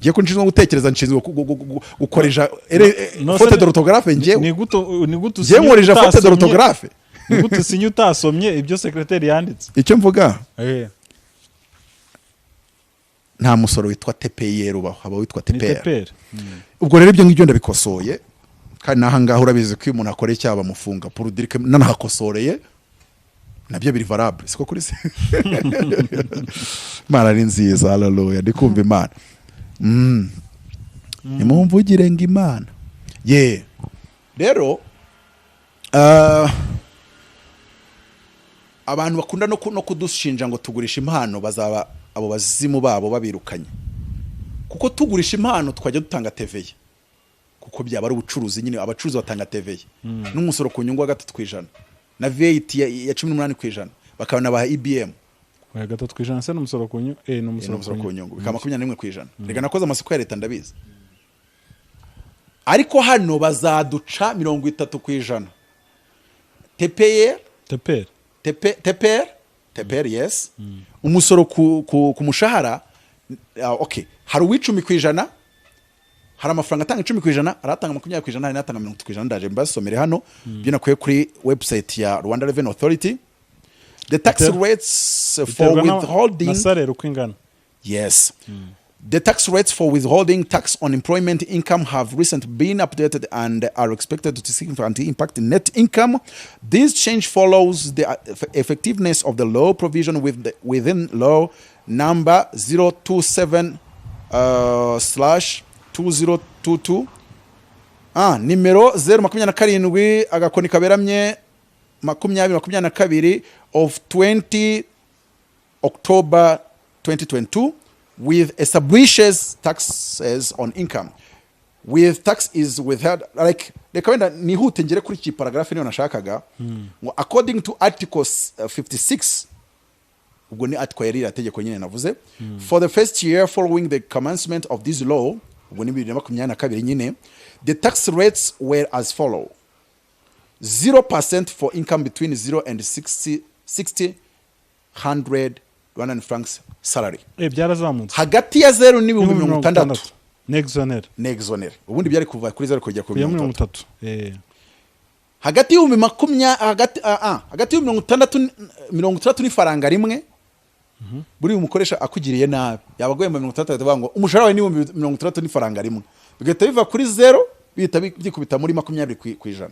Ngiye ko nshinzwe gutekereza, nshinzwe gukoresha No, faute se d'orthographe. Njyewe ni gute njyewe usinya nkoresha faute utasomye? d'orthographe. Ni gute usinya utasomye ibyo secrétaire yanditse? Icyo mvuga, nta musoro witwa TPR ubaho, haba witwa Ni TPR. TPR. Ubwo rero ibyo ngibyo ndabikosoye, kandi n'aha ngaha urabizi ko iyo umuntu akora icyaha bamufunga. Pour dire que nanahakosoreye nabyo biri valable, siko kuri se? Imana ni nziza, haleluya! Ndi kumva Imana. Nimumvugire ngo Imana ye. Rero abantu bakunda no kudushinja ngo tugurisha impano, bazaba abo bazimu babo babirukanye, kuko tugurisha impano twajya dutanga TVA, kuko byaba ari ubucuruzi nyine. Abacuruzi batanga TVA n'umusoro ku nyungu wa 3% na VAT ya 18%, bakanabaha EBM. Oya, 3% se n'umusoro ku nyungu? Ni n'umusoro umusoro ku nyungu bikaba 21%. Reka, nakoze amasoko ya leta, ndabizi. Ariko hano bazaduca 30% TPR. TPR. TPR, TPR, yes. Umusoro ku mushahara, okay, hari uw'10%, hari amafaranga atanga 10%, hari atanga 20%, hari n'atanga 30%. Ndaje mbasomere hano ibyo nakuye kuri website ya Rwanda Revenue Authority. The tax rates for Biterwa withholding na salaire uko ingana. Yes. The tax rates for withholding tax on employment income have recently been updated and are expected to significantly impact net income. This change follows the effectiveness of the law provision within law number 027 slash 2022, nimero 027 agakoni kaberamye 2022 of 20 October 2022 with establishes taxes on income with tax is withheld like. Reka wenda nihute ngere kuri iki paragraphe, niyo nashakaga ngo according to article 56, ubwo ni article yari iriya tegeko nyine navuze, for the first year following the commencement of this law, ubwo ni 2022 nyine, the tax rates were as follow: 0% for income between 0 and 60 100 Rwandan francs salary. Byarazamutse. Hagati ya 0 n'ibihumbi 60 ni exonéré. Ni exonéré. Ubundi byari kuva kuri 0 kugera ku kujya 30. 30. Hagati y'ibihumbi makumya hagati hagati y'ibihumbi 60 n'ifaranga rimwe, buri umukoresha akugiriye nabi yaba aguhemba 60, ahita avuga ngo umushahara wawe ni 60,000 n'ifaranga rimwe, bigahita biva kuri 0, bihita byikubita muri 20%.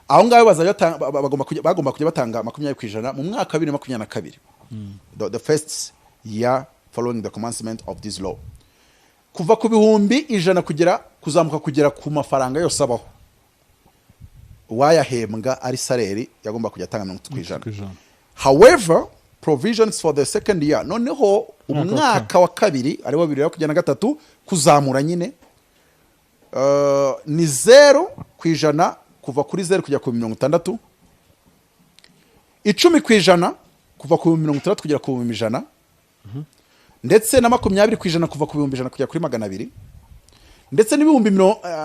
Aho ngaho bazajya bagomba kujya batanga 20% mu mwaka wa 2022, the first year following the commencement of this law. Kuva ku 100,000 kugera kuzamuka kugera ku mafaranga yose abaho, uwayahembwa ari salaire yagomba kujya atanga 30%. Ku ijana. However, provisions for the second year, noneho Umwaka wa umwaka wa kabiri ariwo 2023 kuzamura nyine, ni 0% kuva kuri 0 kujya ku 60, 10% kuva ku 60 kugera ku 100,000, ndetse na 20% kuva ku 100,000 kugera kuri 200, ndetse n'ibihumbi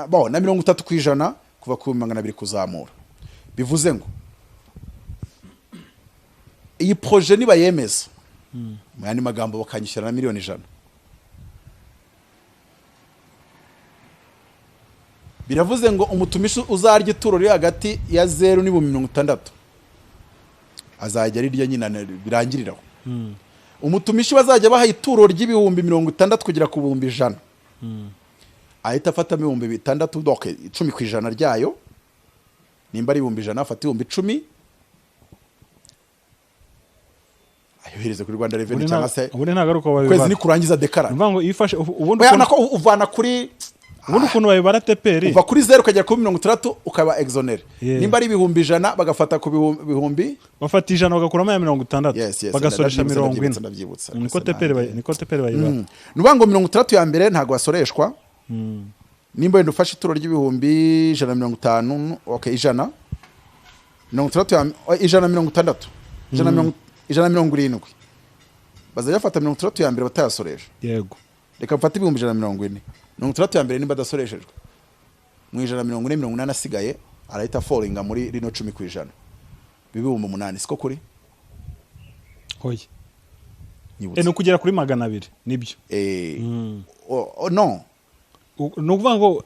bon, na 30% kuva ku 200,000 kuzamura. Bivuze ngo iyi projet nibayemeza, mu yandi magambo bakanyishyura na 100,000,000, biravuze ngo umutumishi uzarya ituro riri hagati ya 0 n'ibihumbi 60 azajya arirya nyine birangiriraho. Umutumishi bazajya baha ituro ry'ibihumbi 60 kugera ku 100,000, ahita afatamo 6000, donc 10% ryayo. Nimba ari 100,000, afata 10,000 ayohereze kuri Rwanda Revenue cyangwa se Ubundi ntabwo ari uko ukwezi babibara. nikurangiza dekara. Ni ukuvuga ngo iyo ufashe ubundi Oya, ukuntu nako uvana kuri ubundi ukuntu babibara TPR, uva kuri 0 ukagera kuri 60 ukaba exonéré. Nimba ari 100,000, bagafata ku bihumbi Bafata 100 bagakuramo ya 60, Yes, bagasoresha ndabyibutsa, 40. ndabyibutsa, ndabyibutsa. Niko TPR niko TPR bayibara. Ni ukuvuga ngo 60 ya mbere ntabwo basoreshwa. Nimba wenda ufashe ituro ry'ibihumbi 150, okay, 160 ya oh, 160, 170, bazajya bafata 60 ya mbere batayasoresha. Reka mfate 140,000, 60 ya mbere nimba adasoreshejwe, mu 140, 80 asigaye arahita foringa muri rino 10%, 8,000, siko kuri? Hoya. Nyibutsa. Ni ukugera kuri 200, nibyo. No. Ni ukuvuga ngo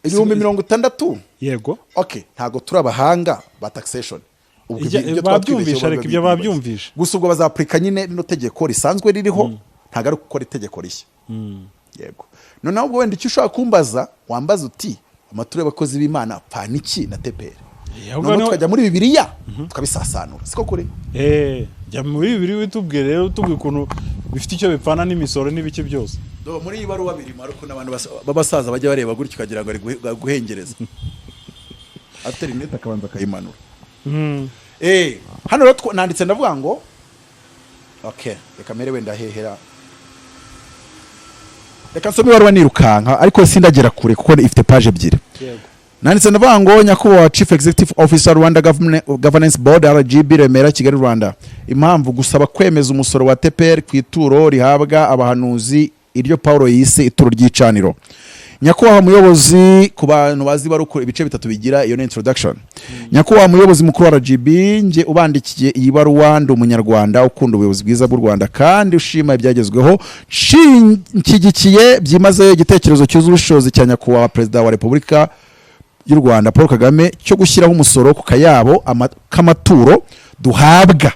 60,000. Yego. Okay, ntabwo turi abahanga ba taxation. Ubwo ibyo babyumvishe, twatwibeshyeho ariko ibyo biba babyumvishe. Gusa ubwo bazapurika nyine rino tegeko risanzwe ririho, ntabwo ari gukora itegeko rishya. Yego, noneho ubwo wenda icyo ushobora kumbaza, wambaza uti: "Amaturo y'abakozi b'Imana apfana iki na TPR?" Ahubwo Noneho tukajya muri Bibiliya tukabisasanura, siko kuri? Jya muri Bibiri witubwire rero, utubwire ukuntu bifite icyo bipfana n'imisoro n'ibiki byose. Do, muri iyi baruwa birimo, ariko n'abantu b'abasaza bajya bareba gutyo ukagira ngo ari guhengereza, afite rinete akabanza akayimanura. Hano rero nanditse ndavuga ngo okay, reka mere wenda hehera, reka nsome ibaruwa nirukanka, ariko sindagera kure kuko ifite page 2. Nanditse ndavuga ngo: "Nyakubahwa Chief Executive Officer, Rwanda Governance Board, RGB, Remera, Kigali, Rwanda. Impamvu: gusaba kwemeza umusoro wa TPR ku ituro rihabwa abahanuzi, iryo Paul yise ituro ry'icaniro. Nyakubahwa muyobozi," ku bantu bazi barukura ibice bitatu bigira iyo ni introduction. "Nyakubahwa muyobozi mukuru wa RGB, nge ubandikiye iyi baruwa ndi Umunyarwanda ukunda ubuyobozi bwiza bw'u Rwanda kandi ushima ibyagezweho. Nshyigikiye byimazeyo igitekerezo cyuzuye ubushobozi cya Nyakubahwa Perezida wa Repubulika y'u Rwanda Paul Kagame cyo gushyiraho umusoro ku kayabo k'amaturo duhabwa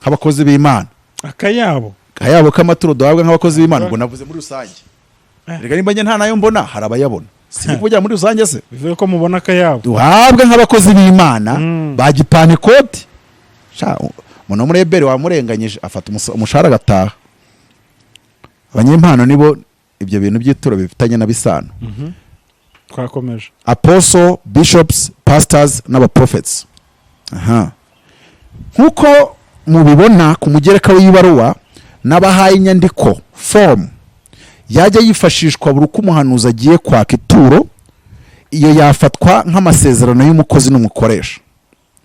nk'abakozi b'Imana." Akayabo. Kayabo k'amaturo duhabwa nk'abakozi b'Imana. Ubwo navuze muri rusange. Reka nimba njye nta nayo mbona, hari abayabona, si kuvugira muri rusange se? Bivuye ko mubona akayabo. Duhabwa nk'abakozi b'Imana ba gipantekoti. Sha, umuntu wo muri eberi wamurenganyije, afata umushahara agataha. Abanyempano nibo ibyo bintu by'ituro bifitanye na bisano. Twakomeje. Apostle, bishops, pastors n'abaprophets. Aha, nk'uko mubibona ku mugereka w'ibaruwa, n'abahaye inyandiko form yajya yifashishwa buri uko umuhanuzi agiye kwaka ituro. Iyo yafatwa nk'amasezerano y'umukozi n'umukoresha."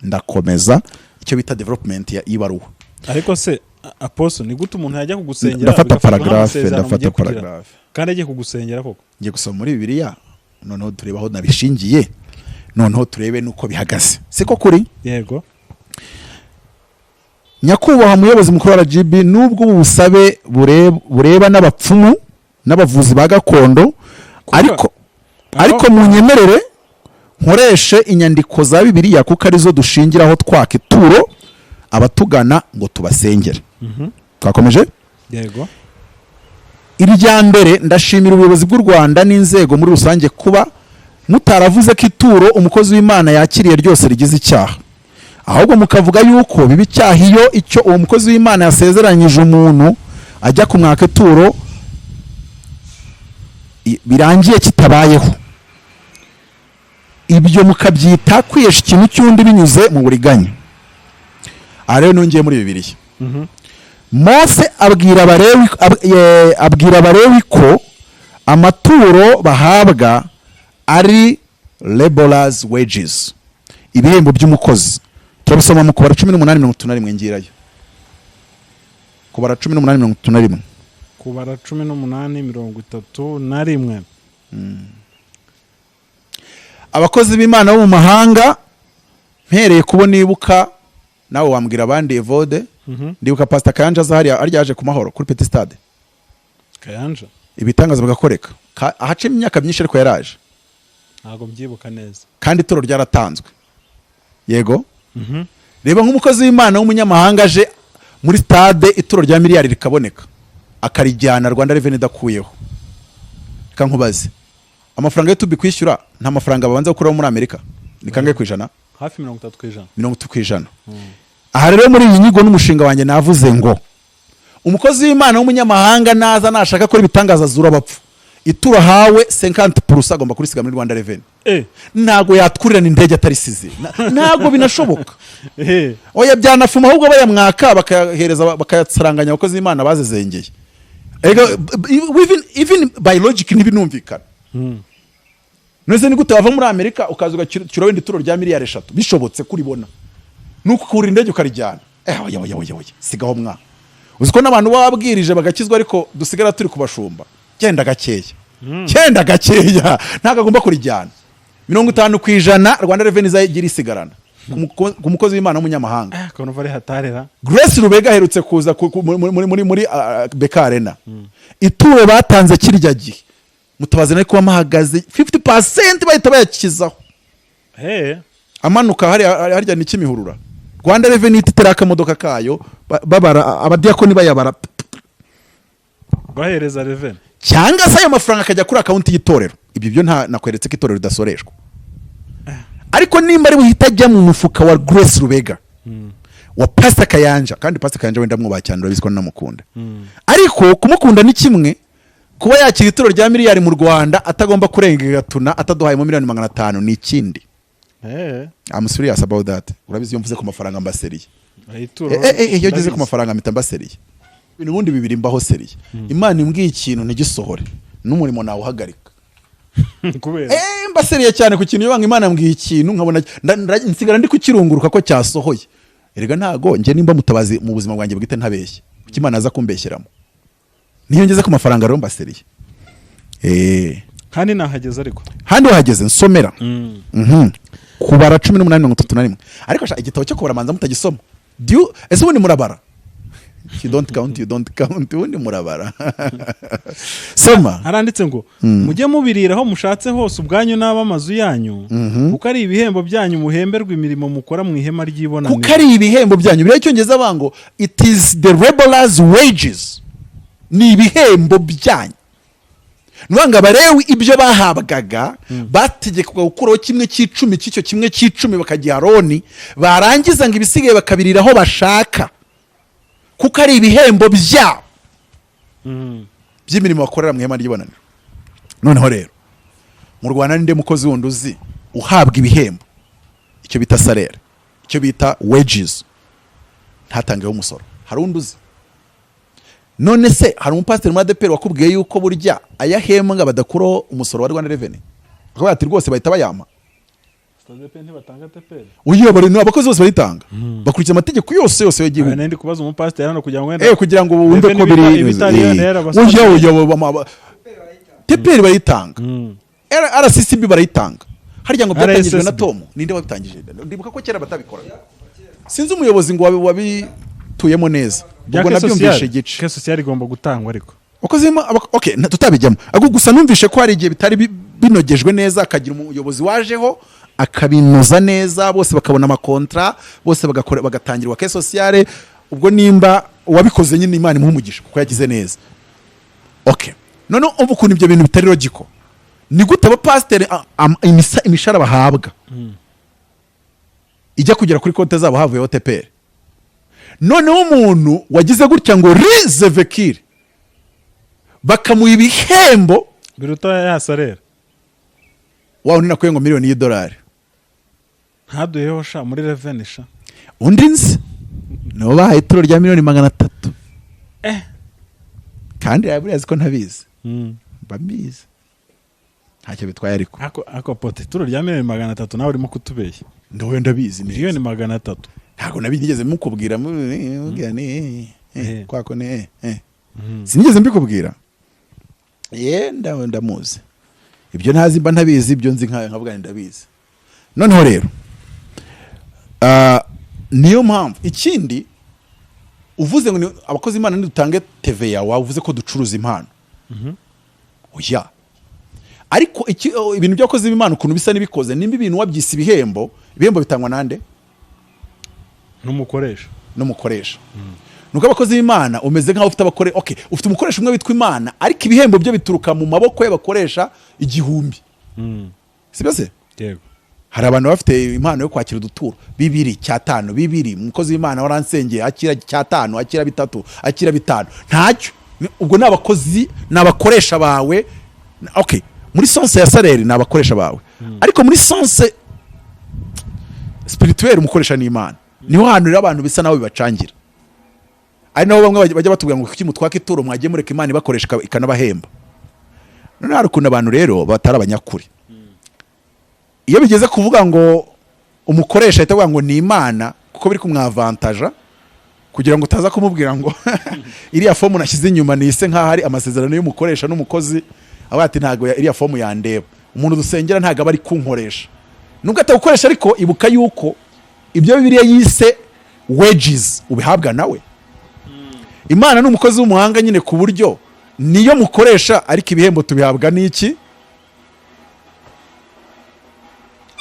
Ndakomeza icyo bita development ya ibaruwa. Ariko se apostle, ni gute umuntu yajya kugusengera Ndafata bigafatwa paragraphe. nk'amasezerano Ndafata mugiye kugirana? paragraphe. Kandi agiye kugusengera koko? Ngiye gusoma muri Bibiliya, noneho turebe aho nabishingiye, noneho turebe n'uko bihagaze, siko kuri? Yego. "Nyakubahwa muyobozi mukuru wa RGB, nubwo ubu busabe bureba n'abapfumu n'abavuzi ba gakondo, ariko munyemerere nkoreshe inyandiko za Bibiliya kuko arizo dushingiraho twaka ituro abatugana ngo tubasengere." Twakomeje. Yego. "Irya mbere, ndashimira ubuyobozi bw'u Rwanda n'inzego muri rusange kuba mutaravuze ko ituro umukozi w'Imana yakiriye ryose rigize icyaha, ahubwo mukavuga yuko biba icyaha iyo icyo uwo mukozi w'Imana yasezeranyije umuntu ajya kumwaka ituro birangiye kitabayeho, ibyo mukabyita kwihesha ikintu cy'undi binyuze mu buriganya." Aha rero nongeye muri Bibiliya. Mose abwira Abalewi ko amaturo bahabwa ari laborers wages, ibihembo by'umukozi. Turabisoma mu Kubara 18:31. Ngirayo, Kubara 18:31. Kubara 18:31. Abakozi b'Imana bo mu mahanga, mpereye kubo nibuka, nawe wambwira abandi, Evode. Ndibuka Pastor Kayanja aza hariya, arya yaje ku Mahoro kuri Petit Stade. Kayanja? Ibitangaza bigakoreka. Ahacimo imyaka myinshi, ariko yaraje. Ntabwo mbyibuka neza. Kandi ituro ryaratanzwe, yego. Reba nk'umukozi w'Imana w'umunyamahanga aje muri stade, ituro rya miliyari rikaboneka, akarijyana, Rwanda Revenue idakuyeho. Reka nkubaze, amafaranga yo kwishyura nta mafaranga babanza gukuraho muri Amerika ni kangahe ku ijana? Hafi 30%. 30%. Aha rero muri iyi nyigo n'umushinga wanjye navuze ngo umukozi w'Imana w'umunyamahanga naza, nashaka gukora ibitangaza azura abapfu, ituro ahawe 50% agomba kurisiga muri Rwanda Revenue. Ntabwo yatwurirana indege atarisize. Ntabwo binashoboka. Oya, byanafuma ahubwo bayamwaka, bakayahereza, bakayasaranganya abakozi b'Imana bazezengeye. Erega even by logic ntibinumvikana. None ni gute wava muri Amerika ukaza ugacyura wenda ituro rya miliyari 3, bishobotse kuribona, nuko ukurira indege ukarijyana? Oya, oya, oya, oya, sigaho mwa. Uzi ko n'abantu baba babwirije bagakizwa, ariko dusigara turi kubashumba. Genda gakeya, genda gakeya, ntabwo agomba kurijyana. 50% Rwanda Revenue izagira isigarana. Ku mukozi w'Imana w'umunyamahanga. Ah, ukuntu ari hatarera. Grace Rubega aherutse kuza muri BK Arena. Ituro batanze kirya gihe, Mutabazi nari kuba mpahagaze, 50% bahita bayakizaho. He? Amanuka hariya, harya ni Kimihurura, Rwanda Revenue itera akamodoka kayo, babara, abadiyakoni bayabara. Bahereza Revenue. Cyangwa se ayo mafaranga akajya kuri account y'itorero. Ibyo byo nta nakweretse ko itorero ridasoreshwa, ariko nimba ari buhita ajya mu mufuka wa Grace Rubega, wa Pastor Kayanja, kandi Pastor Kayanja wenda mwubaha cyane, urabizi ko namukunda, ariko kumukunda ni kimwe, kuba yakira ituro rya miliyari mu Rwanda atagomba kurenga igatuna ataduhayemo miliyoni 500 ni ikindi. I'm serious about that. Urabizi, iyo mvuze ku mafaranga mba sérieux. Ituro. Iyo ngeze ku mafaranga mpita mba sérieux. Ibintu ubundi bibiri mbaho sérieux: Imana imbwiye ikintu ntigisohore, n'umurimo nawuhagarika. Kubera? Mba sérieux cyane ku kintu. Iyo banga Imana yambwiye ikintu nkabona nsigara ndi kukirunguruka ko cyasohoye. Erega ntago njye nimba Mutabazi mu buzima bwanjye bwite ntabeshye, kuki Imana aza kumbeshyeramo? Niyo ngeze ku mafaranga rero mba sérieux. Kandi nahageze ariko. Handi wahageze, nsomera. Kubara 18:31. Ariko sha, igitabo cyo kubara manza mutagisoma. Ese ubundi murabara? If you don't count, you don't count. Ubundi murabara? Soma. Haranditse ngo: "Mujye mubirira aho mushatse hose ubwanyu n'ab'amazu yanyu, kuko ari ibihembo byanyu muhemberwa imirimo mukora mu ihema ry'ibonaniro." Kuko ari ibihembo byanyu. Biriya icyongereza bango "It is the laborers' wages", ni ibihembo byanyu. Ni ukuvuga ngo Abalewi ibyo bahabwaga, bategekwaga gukuraho kimwe cy'icumi cy'icyo kimwe cy'icumi bakagiha Aroni, barangiza ngo ibisigaye bakabirira aho bashaka kuko ari ibihembo byabo by'imirimo bakorera mu ihema ry'ibonaniro. Noneho rero mu Rwanda ninde mukozi wundi uzi uhabwa ibihembo, icyo bita salaire, icyo bita wages, ntatangeho umusoro? Hari undi uzi? None se hari umupasiteri muri ADEPR wakubwiye yuko burya ayahembwa badakuraho umusoro wa Rwanda Revenue, akavuga ati rwose bahita bayampa? Ntibatanga TPR? Uyobora ni abakozi bose bayitanga, bakurikiza amategeko yose yose y'igihugu. Nari ndi kubaza umupasiteri hano kugira ngo wenda Kugira ngo wumve ko Revenue biri ibitari yonera abasore. Oya, oya, TPR barayitanga. RSSB barayitanga. Harya ngo byatangijwe na RSSB. Tom, ninde wabitangije? Ndibuka ko kera batabikoraga, sinzi umuyobozi ngo wabituyemo neza. Bya Ubwo caisse nabyumvishe sociale. igice. Caisse sociale igomba gutangwa ariko. Wakoze okay, tutabijyamo. Ahubwo gusa numvishe ko hari igihe bitari binogejwe neza, akagira umuyobozi wajeho akabinoza neza, bose bakabona amakontra, bose bagakora, bagatangirwa caisse sociale. Ubwo nimba uwabikoze nyine, Imana imuha umugisha kuko yagize neza. Okay, none umva ukuntu ibyo bintu bitari logical. Ni gute abapasiteri imishahara bahabwa ijya kugera kuri konti zabo havuyeho TPR? Noneho umuntu wagize gutya ngo rizevekire bakamuha ibihembo biruta ya salaire. Wa undi nakuye ngo miliyoni y'idolari. Ntaduheho sha muri Revenue sha. Undi nzi nibo bahaye ituro rya miliyoni 300. Kandi buriya azi ko ntabizi, mba mbizi, ntacyo bitwaye ariko. Ako pote, ituro rya miliyoni 300, nawe urimo kutubeshya. Ndowe ndabizi neza. Miliyoni 300. Ntabwo nabigeze mukubwira, mubwira ni kwako ni sinigeze mbikubwira. Ye, ndamuzi. Ibyo ntazi mba ntabizi, ibyo nzi nkavuga nti ndabizi. Noneho rero niyo mpamvu ikindi uvuze ngo abakozi b'Imana nidutange TVA, wavuze ko ducuruza impano. Oya, ariko ibintu by'abakozi b'Imana ukuntu bisa n'ibikoze, nimba ibintu wabyise ibihembo, ibihembo bitangwa nande? N'umukoresha. N'umukoresha. Nuko abakozi b'Imana umeze nk'aho ufite abakore, okay, ufite umukoresha umwe witwa Imana, ariko ibihembo byo bituruka mu maboko y'abakoresha 1000. Sibyo se? Yego. Hari abantu bafite impano yo kwakira uduturo bibiri cyatanu bibiri. Umukozi w'Imana waransengeye, akira cyatanu, akira bitatu, akira bitanu, ntacyo. Ubwo ni abakozi, ni abakoresha bawe. Okay, muri sens ya salaire ni abakoresha bawe, ariko muri sens spirituel umukoresha ni Imana. Niho hantu rero abantu bisa naho bibacangira, ari naho bamwe bajya batubwira ngo kuki mutwaka ituro, mwagiye mureka Imana ibakoresha ikanabahemba. Noneho hari ukuntu abantu rero batari abanyakuri. Iyo bigeze kuvuga ngo umukoresha, ahita avuga ngo ni Imana, kuko biri kumwavantaja kugira ngo utaza kumubwira ngo iriya fomu nashyize inyuma nise nk'aho ari amasezerano y'umukoresha n'umukozi. Avuga ati ntabwo iriya fomu yandeba, umuntu dusengera ntabwo aba ari kunkoresha, nubwo atagukoresha. Ariko ibuka yuko Ibyo Bibiliya yise wages ubihabwa nawe. Imana ni umukozi w'umuhanga nyine, ku buryo niyo mukoresha, ariko ibihembo tubihabwa n'iki?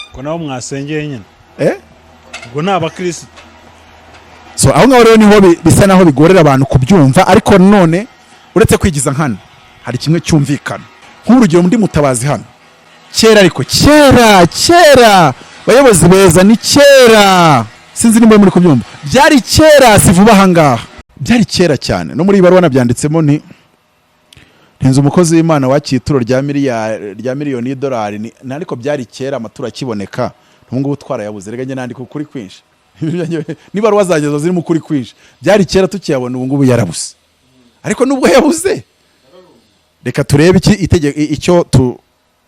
Ubwo nabo mwasengeye nyine. Eh? Ubwo ni abakirisitu. So aho ngaho rero niho bisa naho bigorera abantu kubyumva. Ariko none uretse kwigiza nkana, hari kimwe cyumvikana. Nk'urugero, undi mutabazi hano kera, ariko kera kera, bayobozi beza, ni kera, sinzi nimba muri kubyumva, byari kera, si vuba aha ngaha, byari kera cyane. No muri iyi baruwa nabyanditsemo nti ntinze umukozi w'Imana wakiye ituro rya miliyoni y'idolari ariko byari kera, amaturo akiboneka. Ubu ngubu twarayabuze. Reka njye nandika ukuri kwinshi, n'ibaruwa zanjye zirimo ukuri kwinshi. Byari kera tukiyabona, ubu ngubu yarabuze. Ariko nubwo yabuze, reka turebe iki icyo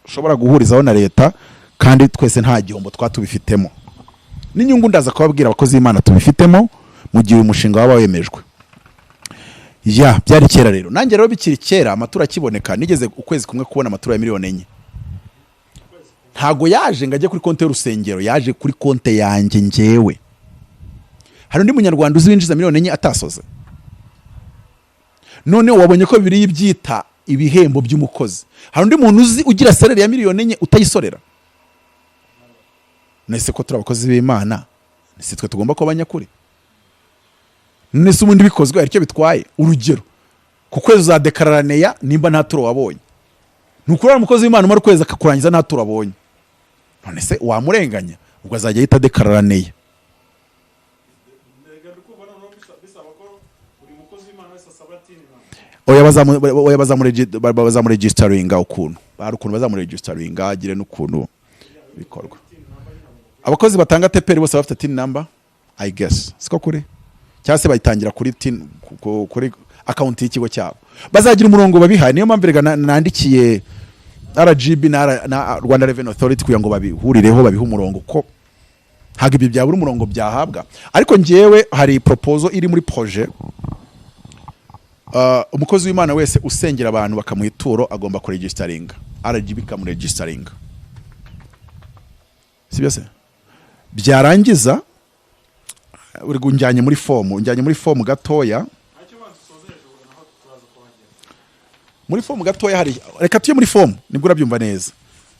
dushobora guhurizaho na leta, kandi twese nta gihombo twa tubifitemo n'inyungu. Ndaza kubabwira abakozi b'Imana tubifitemo mu gihe uyu mushinga waba wemejwe. Ya, byari kera rero. Nanjye rero bikiri kera, amaturo akiboneka, nigeze ukwezi kumwe kubona amaturo ya miliyoni 4. Ntago yaje ngo ajye kuri konti y'urusengero, yaje kuri konti yanjye njyewe. Hari undi munyarwanda uzi winjiza miliyoni 4 atasoze? None wabonye ko Bibiliya ibyita ibihembo by'umukozi. Hari undi muntu uzi ugira salary ya miliyoni 4 utayisorera? Nese ko turi abakozi b'Imana, si twe tugomba kuba abanyakuri? None se ubundi bikozwe hari icyo bitwaye? Urugero, ku kwezi uzadekarara neya nimba nta turo wabonye. Ni ukuri, umukozi w'Imana umara ukwezi akakurangiza nta turo abonye, none se wamurenganya? Ubwo azajya ahita adekarara neya. Bisaba ko buri mukozi w'Imana wese asaba TIN. Oya, oya, bazamuregisteringa ukuntu, hari ukuntu bazamuregisteringa, agire n'ukuntu bikorwa. Abakozi batanga TPR bose bafite TIN number, I guess, siko kuri, cyangwa se bayitangira kuri TIN, kuri account y'ikigo cyabo. Bazagira umurongo babihaye. Niyo mpamvu erega nandikiye RGB na Rwanda Revenue Authority kugira ngo babihurireho, babihe umurongo, ko ntabwo ibyo byabura umurongo byahabwa. Ariko njyewe hari proposal iri muri projet. Umukozi w'Imana wese usengera abantu bakamuha ituro agomba kuregisteringa, RGB ikamuregisteringa, sibyo se? Byarangiza, uri njyanye muri fomu, njyanye muri fomu gatoya, muri fomu gatoya hari, reka tujye muri fomu nibwo urabyumva neza.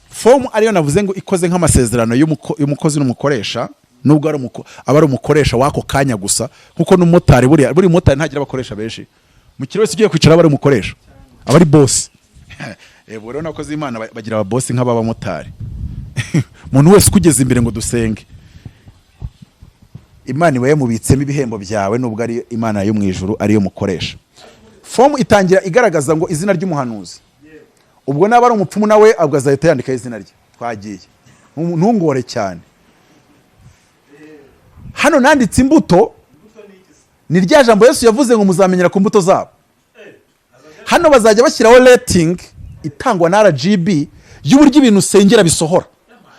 Fomu ariyo navuze ngo ikoze nk'amasezerano y'umukozi n'umukoresha, nubwo ari aba ari umukoresha w'ako kanya gusa, nkuko n'umumotari buriya, buri mumotari ntagira abakoresha benshi. Mukiriya wese ugiye kwicara aba ari umukoresha, aba ari boss. Yego rero, n'abakozi b'Imana bagira ababosi nk'ab'abamotari. Umuntu wese ukugeze imbere ngo dusenge, Imana iba yamubitsemo ibihembo byawe, nubwo ari Imana yo mu ijuru ariyo mukoresha. Fomu itangira igaragaza ngo izina ry'umuhanuzi. Ubwo naba ari umupfumu nawe ubwo azahita yandikaho izina rye. Twagiye. Ntungore cyane. Hano nanditse imbuto, ni rya jambo Yesu yavuze ngo muzamenyera ku mbuto zabo. Hano bazajya bashyiraho rating itangwa na RGB y'uburyo ibintu usengera bisohora.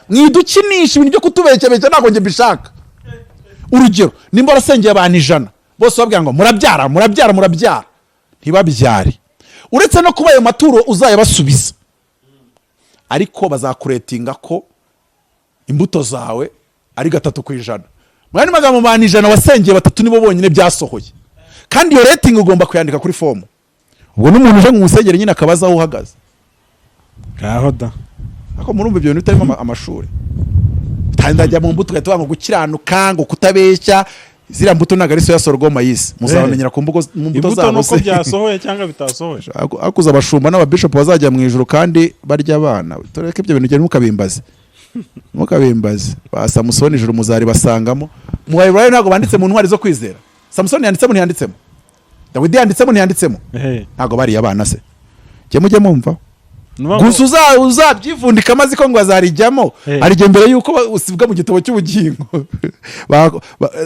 Mwidukinisha ibintu byo kutubeshyabeshya, ntabwo njye mbishaka. Urugero, nimba warasengeye abantu 100 bose babwira ngo murabyara, murabyara, murabyara, ntibabyare, uretse no kuba ayo maturo uzayabasubiza, ariko bazakuretinga ko imbuto zawe ari 3%. Mu yandi magambo, mu bantu 100 wasengeye, batatu nibo bonyine byasohoye. Kandi iyo rating ugomba kuyandika kuri fomu. Ubwo n'umuntu uje mu musengeri nyine akaba azi aho uhagaze. Ngaho da. Ariko murumva ibyo bintu bitarimo amashuri. Ndajya mu mbuto ugahita ngo gukiranuka, ngo kutabeshya. Ziriya mbuto ntabwo ari soya, sorghum yisi. Muzabamenyera ku mu mbuto Imbuto zabo. nuko Se byasohoye cyangwa bitasohoye. Akuza abashumba n'ababishopu bazajya mu ijuru kandi barya abana. Tureke ibyo bintu, ugende ntukabimbaze, ntukabimbaze. Ba Samusoni ijuru muzaribasangamo. Mu Baheburayo ntabwo banditse mu ntwari zo kwizera? Samusoni yanditsemo, ntiyanditsemo? Dawidi yanditsemo, ntiyanditsemo? Ntabwo bariye abana se? Jye mujye mumva. Gusa uzabyivundika amazi ko ngo azarijyamo. Arijya mbere yuko usibwa mu gitabo cy'ubugingo.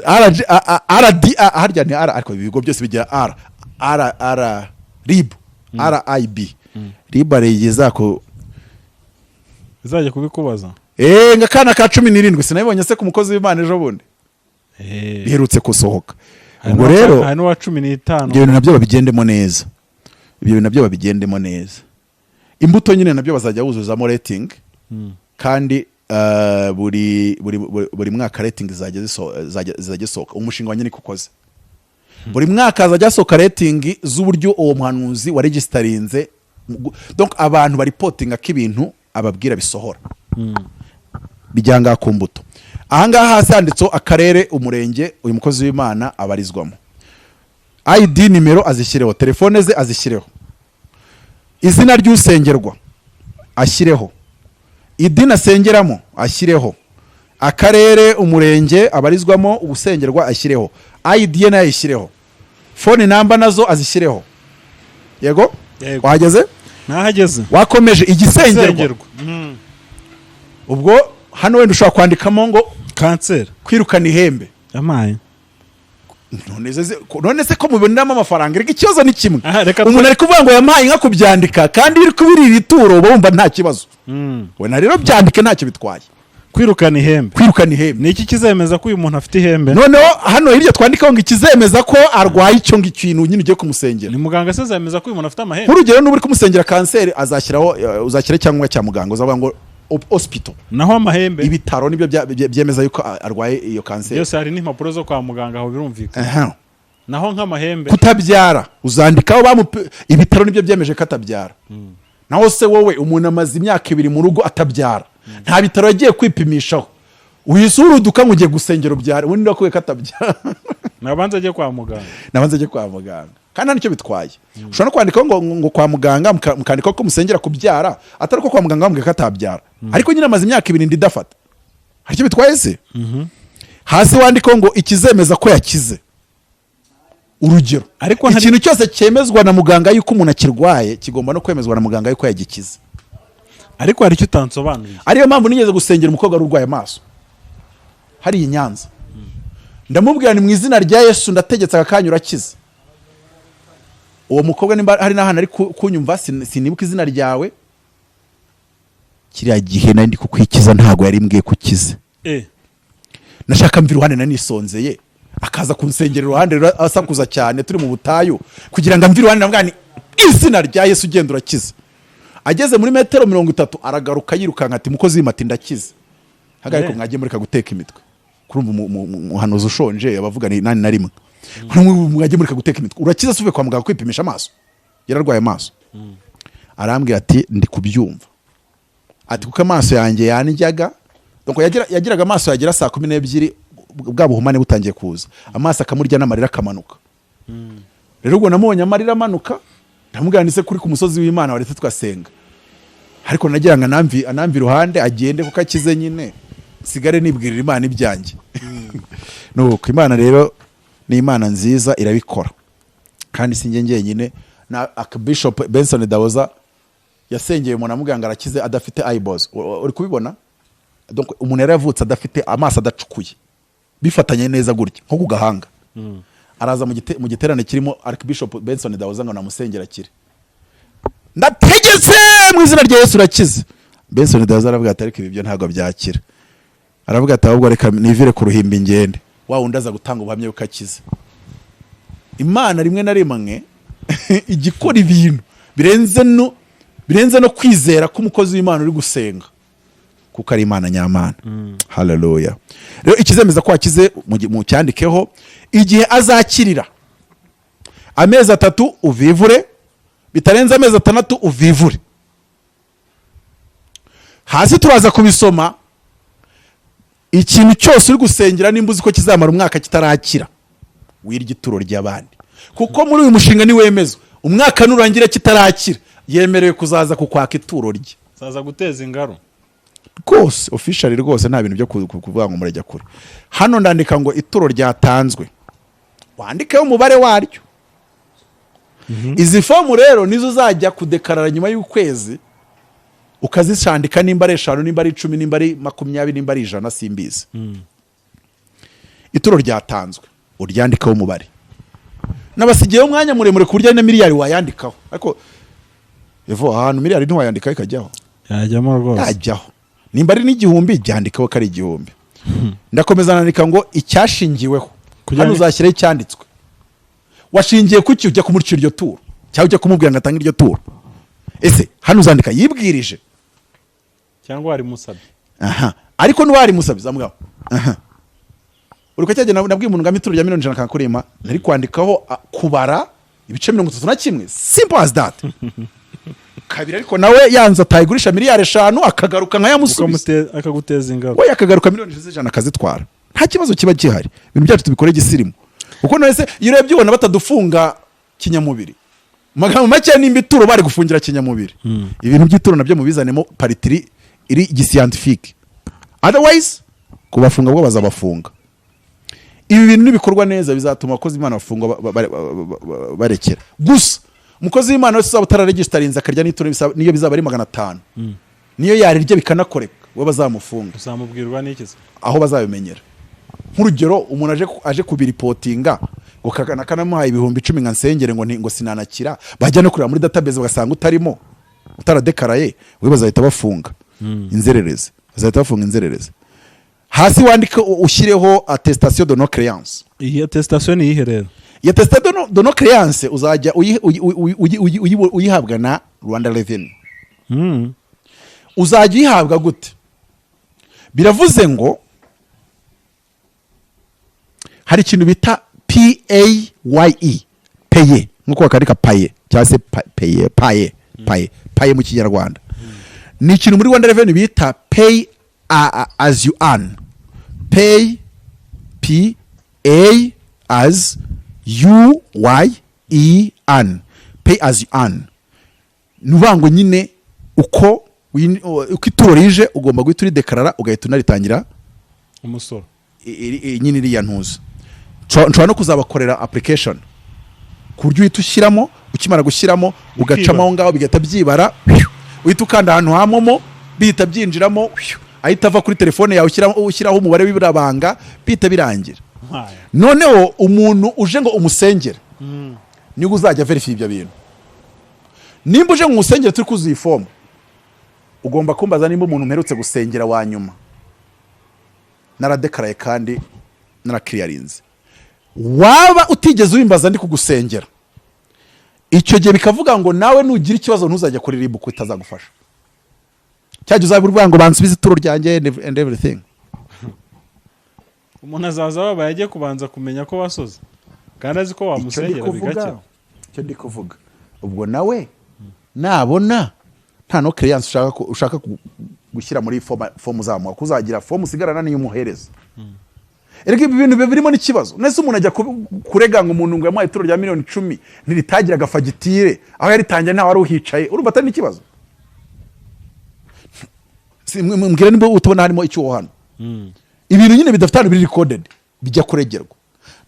RG A- RD A- harya ni R, ariko ibigo byose bigira R R R, RIB, RIB, RIB arigeza ku Izajya kubikubaza. Nga kana ka 17 sinabibonye se ku mukozi w'Imana ejo bundi biherutse gusohoka? Ubwo rero Hari n'uwa 15. Ibyo bintu nabyo babigendemo neza, ibyo bintu nabyo babigendemo neza. Imbuto nyine nabyo bazajya buzuzamo rating. Kandi Buri mwaka rating zizajya zisohoka. Umushinga wanjye niko ukoze: buri mwaka hazajya hasohoka rating z'uburyo uwo muhanuzi waregisterinze. Donc abantu bareportinga ko ibintu ababwira bisohora. Bijya ngaha ku mbuto. Ahangaha hasi handitseho akarere, umurenge uyu mukozi w'Imana abarizwamo, ID nimero azishyireho, telefone ze azishyireho, izina ry'usengerwa ashyireho, idini asengeramo ashyireho, akarere, umurenge abarizwamo, ubusengerwa ashyireho, ID ye nayo ayishyireho, phone number nazo azishyireho. Yego? Yego. Wahageze? Nahageze. Wakomeje igisengerwa? Isengerwa. Ubwo hano wenda ushobora kwandikamo ngo kanseri. Kwirukana ihembe. Yamaye. None se ko muboneramo amafaranga? Reka, ikibazo ni kimwe. Aha, reka Umuntu ari kuvuga ngo yampaye inka, kubyandika kandi iri kubirira ituro, uba wumva nta kibazo. Wena rero byandike, ntacyo bitwaye. Kwirukana ihembe. Kwirukana ihembe. Ni iki kizemeza ko uyu muntu afite ihembe? Noneho hano hirya twandikaho ngo ikizemeza ko arwaye icyo ngicyo, kintu nyine ugiye kumusengera. Ni muganga se azemeza ko uyu muntu afite amahembe? Nk'urugero, nuba uri kumusengera kanseri, azashyiraho uzashyiraho icyangombwa cya muganga, uzavuga ngo hospital. Naho amahembe? Ibitaro nibyo byemeza yuko arwaye iyo kanseri. Byose hari n'impapuro zo kwa muganga, aho birumvikana. Naho nk'amahembe? Kutabyara, uzandikaho ibitaro nibyo byemeje ko atabyara. Naho se wowe, umuntu amaze imyaka 2 mu rugo atabyara, nta bitaro yagiye kwipimishaho, uhise uruduka ngo ugiye gusengera ubyara, ubundi ndakubwiye ko atabyara. Nabanza ajye kwa muganga. Nabanza ajye kwa muganga, kandi nta nicyo bitwaye. Ushobora no kwandikaho ngo kwa muganga, mukandikaho ko musengera kubyara, atari ko kwa muganga bamubwiye ko atabyara, ariko nyine amaze imyaka 2 inda idafata. Hari icyo bitwaye se? Hasi wandikaho ngo ikizemeza ko yakize, urugero. Ariko Ikintu cyose cyemezwa na muganga yuko umuntu akirwaye kigomba no kwemezwa na muganga yuko yagikize. Ariko hari icyo utansobanuriye. Ariyo mpamvu nigeze gusengera umukobwa wari urwaye amaso hariya i Nyanza, ndamubwira ni mu izina rya Yesu ndategetse, aka kanya urakize. Uwo mukobwa nimba hari n'ahantu ari kunyumva, sinibuka izina ryawe. Kiriya gihe nari ndi kukwikiza, ntabwo yari mbwiye ko ukize. Nashaka mva iruhande, nanisonzeye, akaza kunsengera iruhande rero, asakuza cyane turi mu butayu kugira ngo amve iruhande. Ndavuga nti izina rya Yesu, ugenda urakize. Ageze muri metero 30 aragaruka yirukanka ati mukozi w'imati, ndakize. Hagarika. Mwagiye mureka guteka imitwe. Kurumva umuhanuzi ushonje abavuga ni nani na rimwe, mwagiye mureka guteka imitwe. Urakize se uvuye kwa muganga kwipimisha amaso? Yararwaye amaso. Arambwira ati ndi kubyumva, ati kuko amaso yanjye yanjyaga. Donc yagiraga amaso yagera saa 12 bwa buhumane butangiye kuza, amaso akamurya n'amarira akamanuka. Rero ubwo namubonye amarira amanuka, ndamubwira nti se kuri ku musozi w'Imana waretse tugasenga? Ariko nagira ngo anamvi iruhande agende kuko akize nyine, nsigare nibwirira Imana ibyanjye. Nuko Imana rero ni Imana nziza, irabikora. Kandi si njye njyenyine, na Archbishop Benson Idahosa yasengeye umuntu amubwira ngo arakize adafite eyeballs. Uri kubibona? Donc umuntu yari yavutse adafite amaso, adacukuye, bifatanye neza gutya nko ku gahanga. Araza mu giterane kirimo Archbishop Benson Idahosa ngo namusengera akire. Ndategetse mu izina rya Yesu, urakize. Benson Idahosa aravuga ati ariko ibi byo ntabwo byakira. Aravuga ati ahubwo reka nivire ku ruhimbi ngende. Wa wundi aza gutanga ubuhamya yuko akize. Imana rimwe na rimwe ijya ikora ibintu birenze no kwizera k'umukozi w'Imana uri gusenga, kuko ari Imana nyamana. Haleluya! Rero ikizemeza ko wakize mu cyandikeho. Igihe azakirira, amezi 3 uvivure, bitarenze amezi 6 uvivure. Hasi turaza kubisoma. Ikintu cyose uri gusengera, nimba uzi ko kizamara umwaka kitarakira, wirya ituro ry'abandi, kuko muri uyu mushinga niwemezwa, umwaka nurangira kitarakira, yemerewe kuzaza kukwaka ituro rye. Zaza guteza ingaro. Rwose officially, rwose nta bintu byo kuvuga ngo murajya kure. Hano ndandika ngo ituro ryatanzwe, wandikeho umubare waryo. Izi fomu rero nizo uzajya kudeclarara nyuma y'ukwezi, ukazishandika, nimba ari 5, nimba ari 10, nimba ari 20, nimba ari 100, simbizi. Ituro ryatanzwe uryandikeho umubare. Nabasigiyeho umwanya muremure ku buryo ari na miliyari wayandikaho, ariko evo ahantu miliyari ntiwayandikaho ikajyaho? Yajyamo rwose. Yajyaho. Nimba ari n'igihumbi, byandikeho ko ari 1000. Ndakomeza nandika ngo icyashingiweho. Kugira Hano uzashyiraho icyanditswe. Washingiye kuki ujya kumurikira iryo turo, cyangwa ujya kumubwira ngo atange iryo turo? Ese hano uzandika yibwirije cyangwa wari musabye? Aha, ariko n'uwari musabi zamugabo, aha, uri ko cyagenda. Nabwiye umuntu ngo ampe ituro rya miliyoni 100 akakurima, nari kwandikaho kubara ibice 31, simple as that. Kabiri, ariko nawe yanze, atayigurisha miliyari 5, akagaruka nkayamusubiza. Akaguteza ingaruka. We akagaruka miliyoni z'ijana akazitwara, nta kibazo kiba gihari. Ibintu byacu tubikore gisirimu, kuko none se iyo urebye ubona batadufunga kinyamubiri? Mu magambo make, nimba ituro bari gufungira kinyamubiri, ibintu by'ituro nabyo mubizanemo partie iri giscientifique, otherwise kubafunga bwo bazabafunga. Ibi bintu nibikorwa neza bizatuma abakozi b'Imana bafungwa barekera. Gusa umukozi w'Imana wese uzaba utararegisterinze akarya n'ituro, niyo bizaba ari 500, niyo yarirya bikanakoreka, we bazamufunga. Uzamubwirwa n'iki se? Aho bazabimenyera, nk'urugero umuntu aje kubireportinga ngo kakana kanamuhaye 10,000 nka nsengere, ngo ngo sinanakira, bajya no kureba muri database bagasanga utarimo, utaradekaraye, we bazahita bafunga inzererezi, bazahita bafunga inzererezi. Hasi wandike, ushyireho attestation de non créance. Iyi attestation ni iyihe rero? Iyo attestation de non créance uzajya uyihabwa na Rwanda Revenue. Uzajya uyihabwa gute? Biravuze ngo hari ikintu bita PAYE, PAYE, nk'uko bakandika PAYE cyangwa se PAYE, PAYE, PAYE, PAYE mu Kinyarwanda. Ni ikintu muri Rwanda Revenue bita pay as you earn, pay, P A as U Y E N, pay as you earn. Ni ukuvuga ngo nyine uko ituro rije ugomba guhita uridekarara, ugahita unaritangira umusoro. Nyine iriya ntuza. Nshobora no kuzabakorera application ku buryo uhita ushyiramo, ukimara gushyiramo ugacamo aho ngaho bigahita byibara, uhita ukanda ahantu ha MoMo, bihita byinjiramo, ahita ava kuri telefone yawe, ushyiraho umubare w'ibirabanga, bihita birangira. Noneho umuntu uje ngo umusengere niwe uzajya verifiya ibyo bintu. Nimba uje ngo umusengere, turi kuzuza iyi fomu, ugomba kumbaza nimba umuntu mperutse gusengera wa nyuma naradekaraye kandi narakiriyarinze. Waba utigeze ubimbaza ndi kugusengera, icyo gihe bikavuga ngo nawe nugira ikibazo ntuzajya kuri RIB kuko itazagufasha. Cyajya uzaba uvuga ngo bansubize ituro ryanjye and everything. Umuntu azaza wabaye ajye kubanza kumenya ko wasoze kandi azi ko Icyo ndi wamusengera kuvuga, bigakira. Icyo ndi kuvuga, ubwo nawe nabona nta non créance ushaka gushyira muri fomu uzamuha, kuzagira fomu usigarana niyo umuhereza. Erega ibi bintu biba birimo n'ikibazo. Nese umuntu ajya kurega ngo umuntu ngo yamuhaye ituro rya miliyoni 10 ntiritagiraga fagitire, aho yaritangiye ntawe wari uhicaye? Urumva atari n'ikibazo? Mbwira niba utabona harimo icyuho hano. Ibintu nyine bidafite ahantu biri recorded bijya kuregerwa.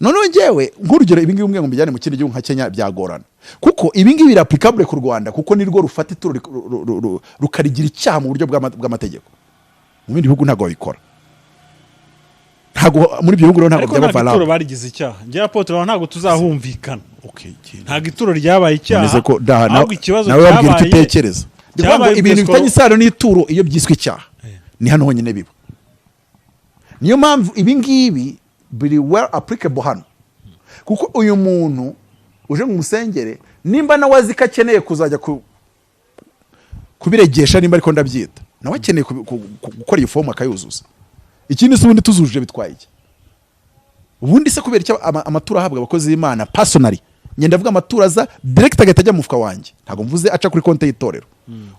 Noneho njyewe nk'urugero, ibi ngibi ngo mbijyane mu kindi gihugu nka Kenya byagorana, kuko ibi ngibi biri applicable ku Rwanda, kuko nirwo rufata ituro rukarigira icyaha mu buryo bw'amategeko. Mu bindi bihugu ntabwo babikora, ntabwo muri ibyo bihugu rero ntabwo Ariko byaba ntabwo ituro valable. barigize icyaha. Njye apôtre, aho ntabwo tuzahumvikana. Okay, genda. Ntabwo ituro ryabaye icyaha. Nonese ko Ahubwo ikibazo nawe wabwira icyo cyabaye utekereza. Ndi kuvuga ngo cyabaye ibintu ubwisoro- bifitanye isano n'ituro iyo byiswe icyaha, ni hano honyine biba. Niyo mpamvu ibi ngibi biri well applicable hano, kuko uyu muntu uje mu musengere, nimba nawe azi ko akeneye kuzajya kubiregesha, nimba ariko ndabyita, nawe akeneye gukora iyi fomu akayuzuza. Ikindi se ubundi tuzujuje bitwaye iki? Ubundi se kubera icyo amaturo ahabwa abakozi b'Imana personally, ngenda ndavuga amaturo aza direct agahita ajya mu mufuka wanjye, ntabwo mvuze aca kuri konti y'itorero,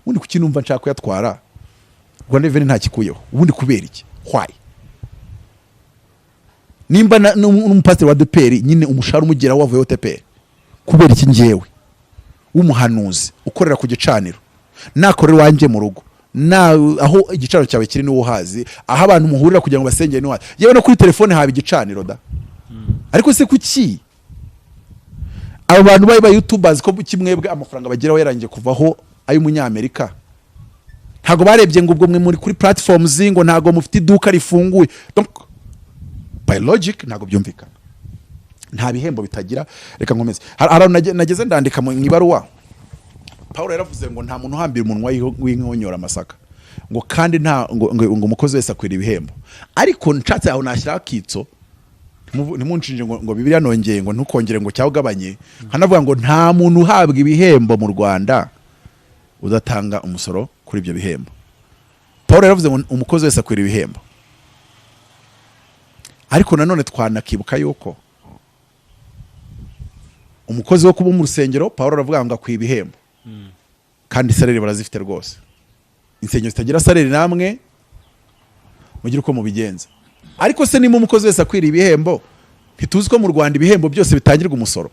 ubundi kuki numva nshaka kuyatwara, Rwanda Revenue ntakikuyeho? Ubundi kubera iki? Why? Nimba n'umupasiteri wa ADEPR nyine umushahara umugeraho wavuye OTPR, kubera iki njyewe w'umuhanuzi ukorera ku gicaniro, nakorera iwanjye mu rugo, na aho igicaniro cyawe kiri niwo uhazi, aho abantu muhurira kugira ngo basengere niwo uhazi, yewe no kuri telefone haba igicaniro da? Ariko se kuki abo bantu bayi ba youtubers, ko kimwebwe amafaranga bageraho yarangiye kuvaho ay'umunyamerika, ntabwo barebye ngo ubwo mwe muri kuri platforms, ngo ntabwo mufite iduka rifunguye? Donc by logic ntabwo byumvikana, nta bihembo bitagira. Reka nkomeze. Hari ahantu nageze ndandika mu ibaruwa. Paul yaravuze ngo nta muntu uhambira umunwa w'inkonyora amasaka, ngo kandi nta ngo umukozi wese akwira ibihembo. Ariko nshatse aho nashyiraho akitso, ntimunshinje ngo Bibiliya nongeye ngo ntukongere ngo cyangwa ugabanye, nkanavuga ngo nta muntu uhabwa ibihembo mu Rwanda udatanga umusoro kuri ibyo bihembo. Paul yaravuze ngo umukozi wese akwira ibihembo, ariko nanone twanakibuka yuko umukozi wo kuba mu rusengero, Paul aravuga ngo akwiye ibihembo, kandi salaire barazifite rwose. Insengero zitagira salaire, namwe mugire uko mubigenza. Ariko se niba umukozi wese akwiriye ibihembo, ntituzi ko mu Rwanda ibihembo byose bitangirwa umusoro?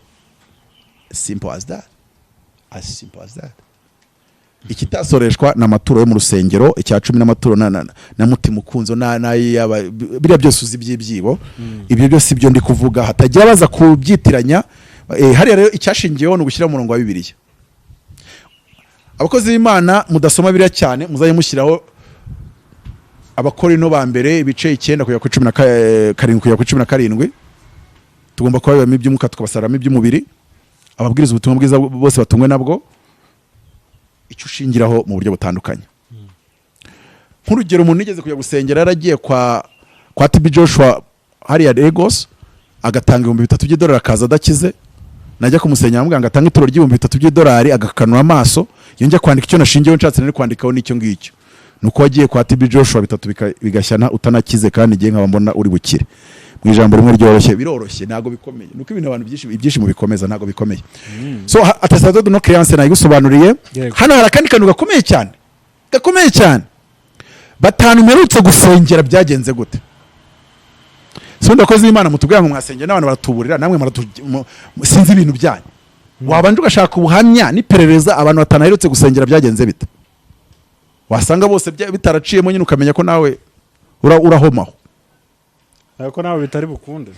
Simple as that, as simple as that. Ikitasoreshwa ni amaturo yo mu rusengero, icya cumi n'amaturo na mutima ukunzo na biriya byose uzi by'ibyibo. Ibyo byose ibyo ndi kuvuga, hatagira baza kubyitiranya. Hariya rero icyashingiyeho ni ugushyira umurongo wa Bibiliya. Abakozi b'Imana mudasoma biriya cyane, muzajye mushyiraho Abakorino ba mbere ibice 9 kugera kuri 17 kugera kuri 17. Tugomba kubabibamo iby'umwuka, tukabasaramo iby'umubiri. Ababwiriza ubutumwa bwiza bose batungwe nabwo. Icyo ushingiraho mu buryo butandukanye, nk'urugero, umuntu yigeze kujya gusengera, yaragiye kwa TB Joshua hariya Lagos, agatanga 3000 by'idolari, akaza adakize. Najya kumusengera amubwira ngo atange ituro ry'ibihumbi 3000 by'idolari, agakanura amaso. Iyo njya kwandika icyo nashingiyeho, nshatse nari kwandikaho n'icyo ngicyo, ni uko wagiye kwa TB Joshua bitatu bigashyana utanakize, kandi igihe nkaba mbona uri bukire. Mu ijambo rimwe ryoroshye, biroroshye, ntabwo bikomeye. Nuko ibintu abantu byinshi ibyishimo bikomeza, ntabwo bikomeye. So attestation de non créance nayigusobanuriye. Yego. Hano hari akandi kantu gakomeye cyane, gakomeye cyane. Batanu mperutse gusengera byagenze gute? Si ubundi abakozi b'Imana mutubwira ngo mwasengera n'abantu baratuburira, namwe sinzi ibintu byanyu. Wabanje ugashaka ubuhamya n'iperereza, abantu batanu aherutse gusengera byagenze bite? Wasanga bose bitaraciyemo nyine, ukamenya ko nawe urahomaho. Ariko nawe bitari bukunde.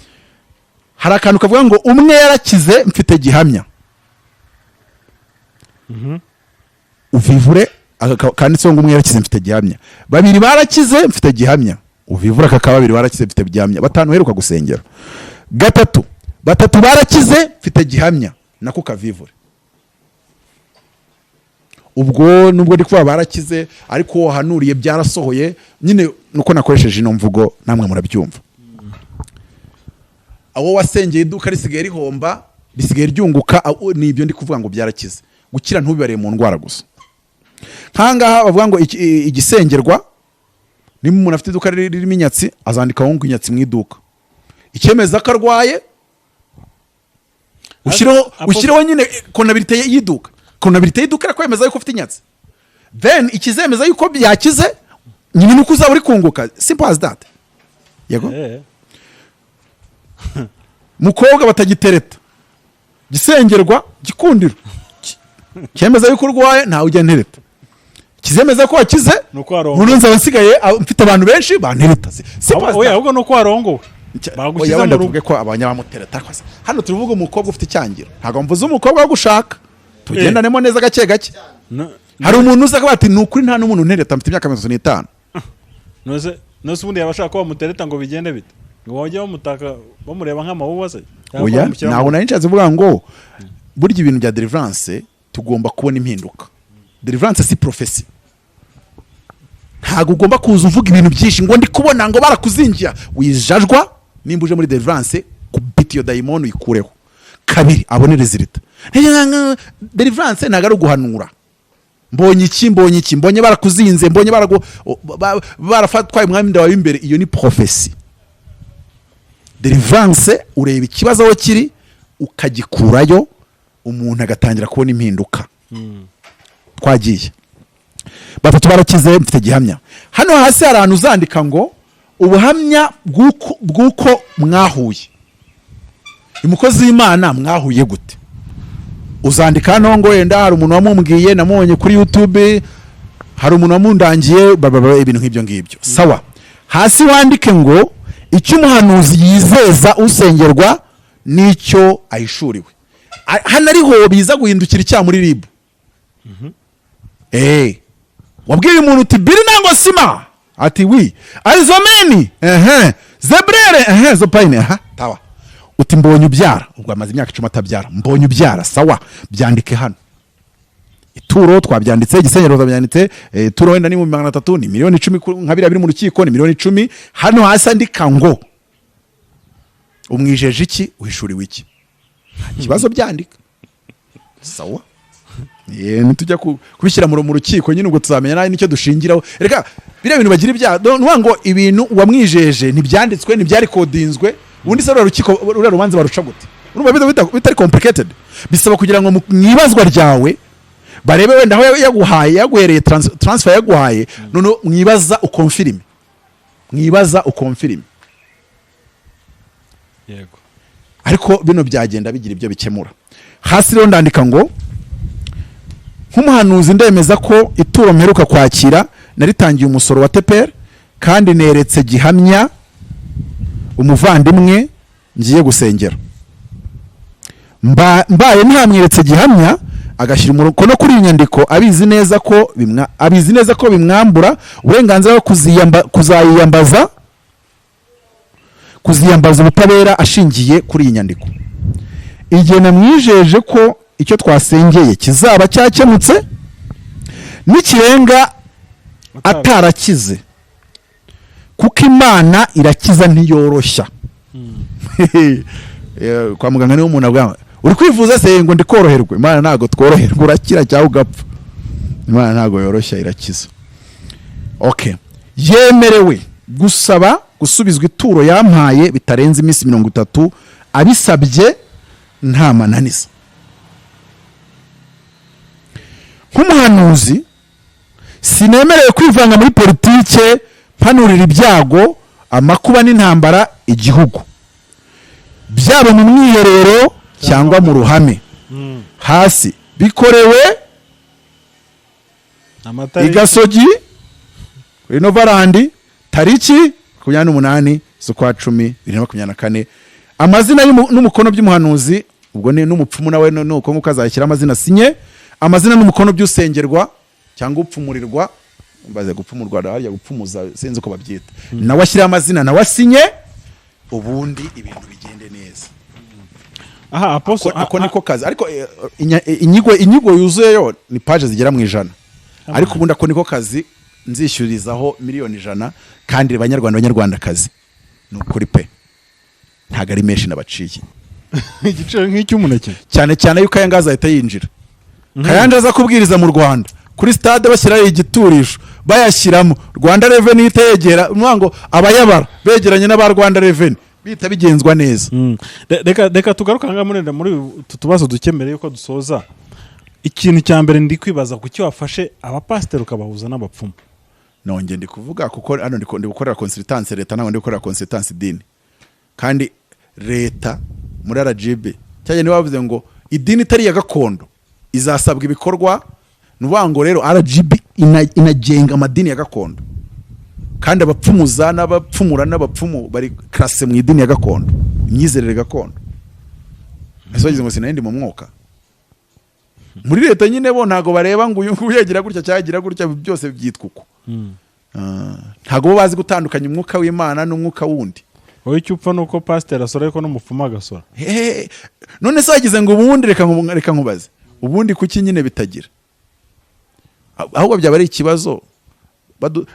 Hari akantu kavuga ngo umwe yarakize, mfite gihamya. Uvivure aka kanditseho ngo umwe yarakize, mfite gihamya. Babiri barakize, mfite gihamya. Uvivure aka ka babiri barakize, mfite gihamya. Batanu uheruka gusengera. Gatatu, batatu barakize, mfite gihamya, nako kavivure. Ubwo nubwo ndi kuvuga barakize, ariko wahanuriye byarasohoye nyine, nuko nakoresheje ino mvugo, namwe murabyumva. Abo wasengeye iduka risigaye rihomba, risigaye ryunguka, ni ibyo ndi kuvuga ngo byarakize. Gukira ntubibareye mu ndwara gusa. Nkangaha bavuga ngo igisengerwa, niba umuntu afite iduka ririmo inyatsi, azandikaho ngo inyatsi mu iduka, icyemeza ko arwaye. Ushyireho ushyireho nyine comptabilité y'iduka. Comptabilité y'iduka irakwemeza yuko ufite inyatsi, then ikizemeza yuko byakize nyine nuko uzaba uri kunguka. Simple as that. Yego. Mukobwa batagitereta, gisengerwa gikundiro cyemeza yuko urwaye, ntawe ujya ntereta. Kizemeza ko wakize Ni uko warongowe. None nzaba nsigaye mfite abantu benshi bantereta. Simple as Oya, that. ahubwo ni uko warongowe, bagushyize Oya, wenda mu rugo. tuvuge ko abanyabamutereta, ariko se, hano turuvuga umukobwa ufite icyangiro, ntabwo mvuze umukobwa wo gushaka. Tugendanemo neza gake gake. Hari umuntu uza akavuga ati: "Ni ukuri nta n'umuntu untereta, mfite imyaka 35." Nose ubundi yaba ashaka ko bamutereta ngo bigende bite? Ngo bajye bamutaka, bamureba nk'amabuba se? Cyangwa Oya, bamushyira ntabwo nari nshatse kuvuga ngo burya ibintu bya deliverance tugomba kubona impinduka. Deliverance si prophecy. Ntabwo ugomba kuza uvuga ibintu byinshi ngo ndi kubona ngo barakuzingira. Wijajwa. Nimba uje muri deliverance, kubita iyo dayimoni uyikureho. Kabiri, abone résultat. Deliverance ntabwo ari uguhanura mbonye iki, mbonye iki, mbonye barakuzinze, mbonye barafatwaye umwami wawe w'imbere. Iyo ni prophecy. Deliverance ureba ikibazo aho kiri, ukagikurayo, umuntu agatangira kubona impinduka. Twagiye. Batatu barakize, mfite gihamya. Hano hasi hari ahantu uzandika ngo ubuhamya bw'uko mwahuye. Umukozi w'Imana mwahuye gute? Uzandika hano ngo wenda hari umuntu wamubwiye, namubonye kuri YouTube, hari umuntu wamundangiye, ibintu nk'ibyo ngibyo. Sawa. Hasi wandike ngo icyo umuhanuzi yizeza usengerwa n'icyo ahishuriwe. Hano ariho biza guhindukira icyaha muri RIB. Wabwiye umuntu uti biri nango sima, ati wi arizomeni ehe zebrere ehe zopayine aha tawa, uti mbonye ubyara. Ubwo amaze imyaka 10 atabyara. Mbonye ubyara. Sawa, byandike hano. Ituro twabyanditse, igisenyero twabyanditse. Ituro wenda ni mu 300, ni miliyoni 10, nka biriya biri mu rukiko ni miliyoni 10. Hano hasi andika ngo umwijeje iki, uhishuriwe iki. Nta kibazo, byandika. Sawa. Nitujya kubishyira mu rukiko nyine, ubwo tuzamenya nawe nicyo dushingiraho. Reka biriya bintu bagira ibyaha. Nuvuga ngo ibintu wamwijeje ntibyanditswe, ntibyarikodinzwe. Ubundi se ruriya rukiko, ruriya rubanza baruca gute? Urumva bitari complicated? Bisaba kugira ngo mu ibazwa ryawe barebe wenda aho yaguhaye, yaguhereye transfer yaguhaye, noneho mwibaza uconfirme, mwibaza uconfirme. Ariko bino byagenda bigira ibyo bikemura. Hasi rero ndandika ngo: nk'umuhanuzi ndemeza ko ituro mperuka kwakira naritangiye umusoro wa TPR, kandi neretse gihamya umuvandimwe ngiye gusengera. Mbaye ntamweretse gihamya, agashyira umukono kuri iyi nyandiko abizi neza ko bimwambura uburenganzira bwo kuziyambaza ubutabera ashingiye kuri iyi nyandiko. Igihe namwijeje ko icyo twasengeye kizaba cyakemutse nikirenga atarakize, kuko Imana irakiza ntiyoroshya. Kwa muganga niho umuntu avuga: "Uri kwivuza se?" Ngo: "Ndikoroherwa." Imana ntabwo tworoherwa, urakira cyangwa ugapfa. Imana ntabwo yoroshya, irakiza. Okay, yemerewe gusaba gusubizwa ituro yampaye bitarenze iminsi 30 abisabye nta mananiza. Nk'umuhanuzi sinemerewe kwivanga muri politike mpanurira ibyago, amakuba n'intambara igihugu, byaba mu mwiherero cyangwa mu ruhame. Hasi bikorewe Amatariki. I Gasogi kuri Novarandi, tariki 28 z'ukwa 10 2024. Amazina n'umukono by'umuhanuzi, ubwo ni n'umupfumu nawe ni uko nguko azashyira amazina, sinye, amazina n'umukono by'usengerwa cyangwa upfumurirwa. Mbaze gupfumurwa harya, gupfumuza, sinzi uko babyita, nawe ashyiraho amazina, nawe asinye, ubundi ibintu bigende neza. Aha, apostle. Ako niko kazi. Ariko inyigo yuzuye yo ni paje zigera mu 100, ariko ubundi ako niko kazi nzishyurizaho miliyoni 100. Kandi banyarwanda, banyarwandakazi, ni ukuri pe, ntabwo ari menshi nabaciye. Igiciro nk'icy'umuneke. Cyane cyane yuko aya ngaya azahita yinjira. Kayanja aza kubwiriza mu Rwanda kuri stade, bashyiraho igiturisho, bayashyiramo, Rwanda Revenue ihita yegera, ni ngo abayabara begeranye n'aba Rwanda Revenue, bihita bigenzwa neza. Reka tugaruke ahangaha muri utu tubazo duke mbere yuko dusoza. Ikintu cya mbere ndi kwibaza: kuki wafashe abapasiteri ukabahuza n'abapfumu? Nongeye ndi kuvuga kuko hano ndi gukorera consultance leta, ntabwo ndi gukorera consultance idini. Kandi leta muri RGB cyangwa niba bavuze ngo idini itari iya gakondo izasabwa ibikorwa, ni ukuvuga ngo rero RGB inagenga amadini ya gakondo, kandi abapfumuza n'abapfumura n'abapfumu bari classé mu idini ya gakondo, imyizerere gakondo. Ese wagize ngo sinari ndi mu mwuka? Muri leta nyine bo ntabwo bareba ngo uyu nguyu yagira gutya cyangwa yagira gutya, byose byitwa uko. Ntabwo bo bazi gutandukanya umwuka w'Imana n'umwuka wundi. Wowe icyo upfa ni uko pasiteri asora ariko n'umupfumu agasora. Hehe, none se wagize ngo ubundi, reka nkubaze, ubundi kuki nyine bitagira? Ahubwo byaba ari ikibazo.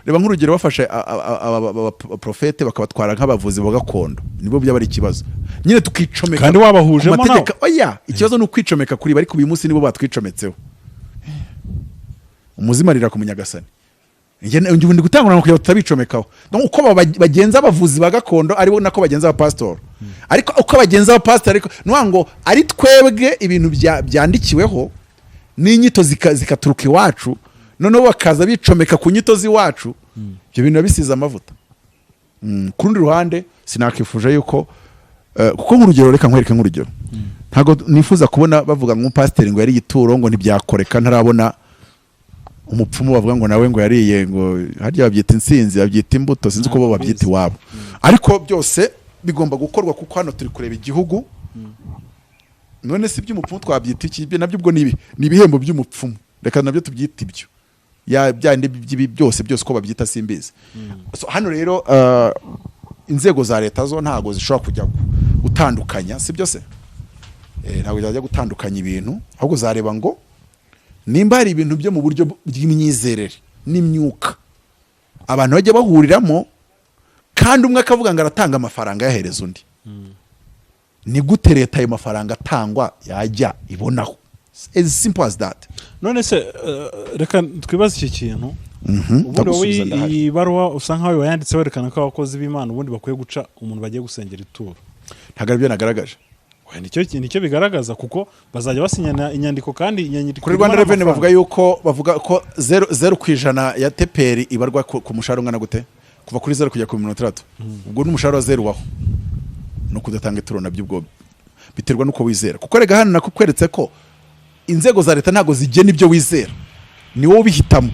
Reba nk'urugero, bafashe abaprofete bakabatwara nk'abavuzi ba gakondo, nibwo byaba ari ikibazo nyine, tukicomeka Kandi wabahujemo. ku mategeko. Oya, ikibazo ni ukwicomeka kuri bo, ariko uyu munsi nibo batwicometseho. Umuzimu arira ku munyagasani. Njye ndi gutangura kugira ngo tutabicomekaho. Donc, uko bagenza abavuzi ba gakondo aribo nako bagenza abapasitori, ariko uko bagenza abapasitori, ariko ni ukuvuga ngo ari twebwe ibintu byandikiweho n'inyito zikaturuka iwacu, noneho bakaza bicomeka ku nyito z'iwacu, ibyo bintu biba bisize amavuta. Ku rundi ruhande sinakifuje yuko kuko nk'urugero, reka nkwereke nk'urugero, ntabwo nifuza kubona bavuga ngo umupasiteri ngo yariye ituro, ngo ntibyakoreka, ntarabona umupfumu bavuga ngo nawe ngo yariye, ngo harya babyita insinzi, babyita imbuto, sinzi uko bo babyita iwabo. Ariko byose bigomba gukorwa kuko hano turi kureba igihugu. None si iby'umupfumu twabyita iki? Ibyo nabyo ubwo ni ibihembo by'umupfumu, reka nabyo tubyite ibyo ya byandi by'ibi byose byose uko babyita simbizi. So, hano rero inzego za leta zo ntabwo zishobora kujya gutandukanya, si byo se? Ntabwo zajya gutandukanya ibintu, ahubwo zareba ngo nimba hari ibintu byo mu buryo bw'imyizerere n'imyuka abantu bajya bahuriramo, kandi umwe akavuga ngo aratanga amafaranga ayahereza undi, ni gute leta ayo mafaranga atangwa yajya ibonaho? As simple as that. None se reka twibaze iki kintu. Ubundi wowe Ndagusubiza, ndahari. iyi baruwa usa nkaho wayanditse werekana ko abakozi b'Imana ubundi bakwiye guca umuntu bagiye gusengera ituro. Ntabwo aribyo nagaragaje. Oya, nicyo bigaragaza, kuko bazajya basinyana inyandiko, kandi inyandiko Kuri irimo Rwanda Revenue n'amafaranga. bavuga yuko, bavuga ko 0% ya TPR ibarwa ku mushahara ungana gute? Kuva kuri 0 kujya ku 60. Ubwo n'umushahara wa 0 waho no kudatanga ituro nabyo ubwo biterwa n'uko wizera, kuko rega hano nakukweretse ko inzego za leta ntabwo zigena ibyo wizera, ni wowe ubihitamo.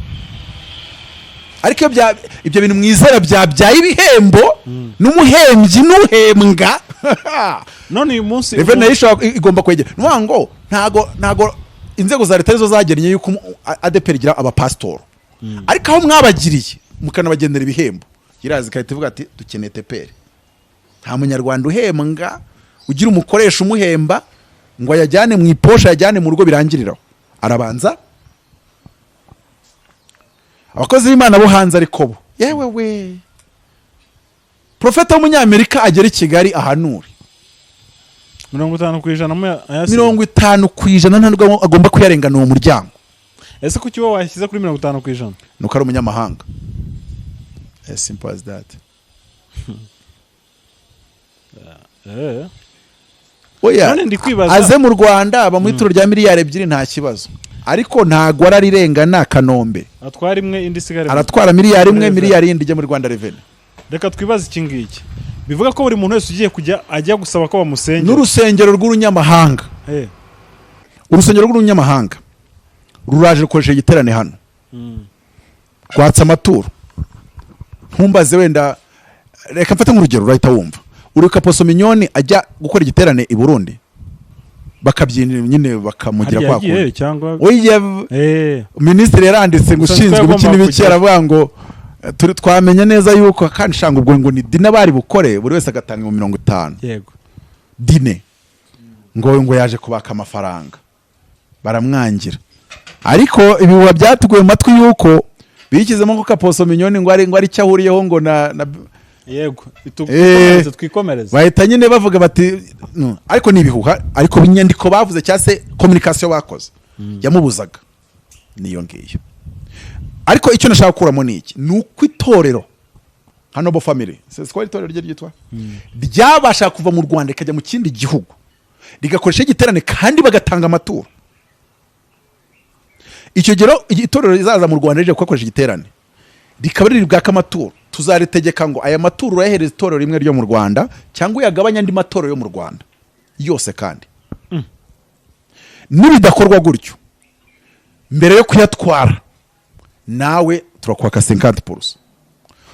Ariko iyo ibyo bintu mwizera byabyaye ibihembo n'umuhembyi n'uhembwa, None uyu munsi Revenue nayo igomba kwegera. Ni ukuvuga ngo ntago inzego za leta arizo zagennye yuko ADEPR igira abapasitori, ariko aho mwabagiriye mukanabagenera ibihembo, iraza igahita ivuga ati: "Dukeneye TPR." Nta Munyarwanda uhembwa ugira umukoresha umuhemba ngo ayajyane mu iposha, ayajyane mu rugo, birangiriraho. Arabanza abakozi b'Imana bo hanze, ariko bo yewe we, profeta w'Umunyamerika agera i Kigali ahanure, 50% mu ayasinya. 50% ntabwo agomba kuyarengana uwo muryango. Ese kuki wowe washyize kuri 50%? Nuko ari umunyamahanga, as simple as that. Oya. None ndi kwibaza- Aze mu Rwanda bamuha ituro rya miliyari 2, nta kibazo, ariko ntabwo ararirengana Kanombe. Atwara imwe, indi isigare. Aratwara miliyari 1, Muri miliyari yindi ijya muri Rwanda Revenue. Reka twibaze iki ngiki: bivuga ko buri muntu wese ugiye kujya ajya gusaba ko bamusengera, N'urusengero rw'urunyamahanga, urusengero rw'urunyamahanga ruraje rukoresha igiterane hano, rwatsa amaturo. Ntumbaze, wenda reka mfate nk'urugero urahita wumva. Uribuka Apostle Mignonne ajya gukora igiterane i Burundi, bakabyina nyine, bakamugira Harya kwa yagiye kundi? Cyangwa Oya. Minisitiri yaranditse ngo Gusa ushinzwe ibiki yagombaga n'ibiki, kujyayo. aravuga ngo twamenya neza yuko kandi shanga ubwo ngo ni dinner bari bukore, buri wese agatanga 50,000. Dinner ngo yaje kubaka amafaranga, baramwangira. Ariko ibihuha byatuguye mu matwi yuko bishyizemo ko Apostle Mignonne ngo ari icyo ahuriyeho ngo na Yego. Twikomereze, twikomereze. Bahita nyine bavuga bati "No." Ariko ni ibihuha, ariko inyandiko bavuze cyangwa se communication bakoze yamubuzaga niyo ngiyo. Ariko icyo nashaka gukuramo ni iki: ni uko itorero nka Noble Family, siko itorero rye ryitwa, ryabasha kuva mu Rwanda rikajya mu kindi gihugu, rigakoresha igiterane kandi bagatanga amaturo. Icyo gihe rero, itorero rizaza mu Rwanda rije kuhakoresha igiterane, rikaba riri bwake amaturo, tuzaritegeka ngo aya maturo urayahereza itorero rimwe ryo mu Rwanda cyangwa uyagabanye andi matorero yo mu Rwanda yose. Kandi nibidakorwa gutyo, mbere yo kuyatwara nawe turakwaka 50%,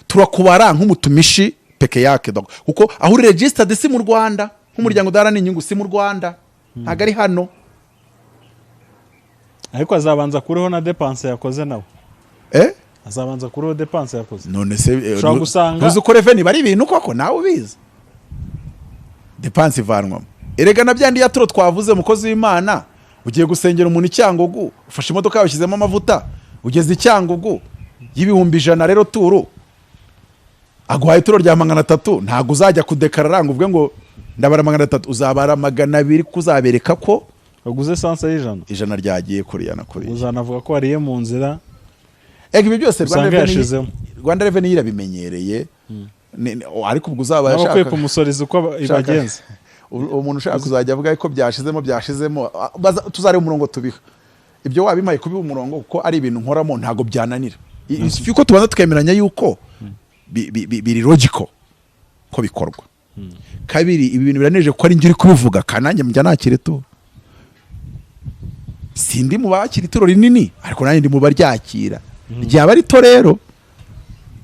turakubara nk'umutumishi peke yake donc. Kuko aho uri registered si mu Rwanda nk'umuryango udaharanira inyungu, si mu Rwanda, ntabwo ari hano. Ariko azabanza kuriho na dépense yakoze nawe. Eh? Azabanza kuriho dépense yakoze. None se Ushobora gusanga- ntuzi ko revenue bari ibintu koko? Nawe ubizi, dépense ivanwamo. Erega na byandi ya turo twavuze, umukozi w'Imana ugiye gusengera umuntu i Cyangugu, ufashe imodoka yawe, ushyizemo amavuta, ugeze i Cyangugu y'100,000, rero turu aguhaye ituro rya 300. Ntabwo uzajya kudekarara ngo uvuge ngo ndabara 300, uzabara 200, kuko uzabereka ko waguze essence y'100. 100 ryagiye kuriya na kuriya. Uzanavuga ko wariye mu nzira. Ega ibi byose Rwanda Usanga Revenue yashizemo. Rwanda Revenue irabimenyereye. Ariko ubwo uzaba Nawe ukwiye ashaka kumusoriza uko ibagenza. Umuntu ushaka kuzajya avuga ko byashizemo, tuzareba umurongo tubiha. Ibyo wabimpaye kubiha umurongo, kuko ari ibintu nkoramo, ntabwo byananira. Uko tubanza tukemeranya yuko biri logical ko bikorwa. Kabiri, ibi bintu biraneje kuko ari njye uri kubivuga, kandi nanjye njya nakira ituro. Sindi mu bakira ituro rinini, ariko nanjye ndi mu baryakira. Ryaba rito rero,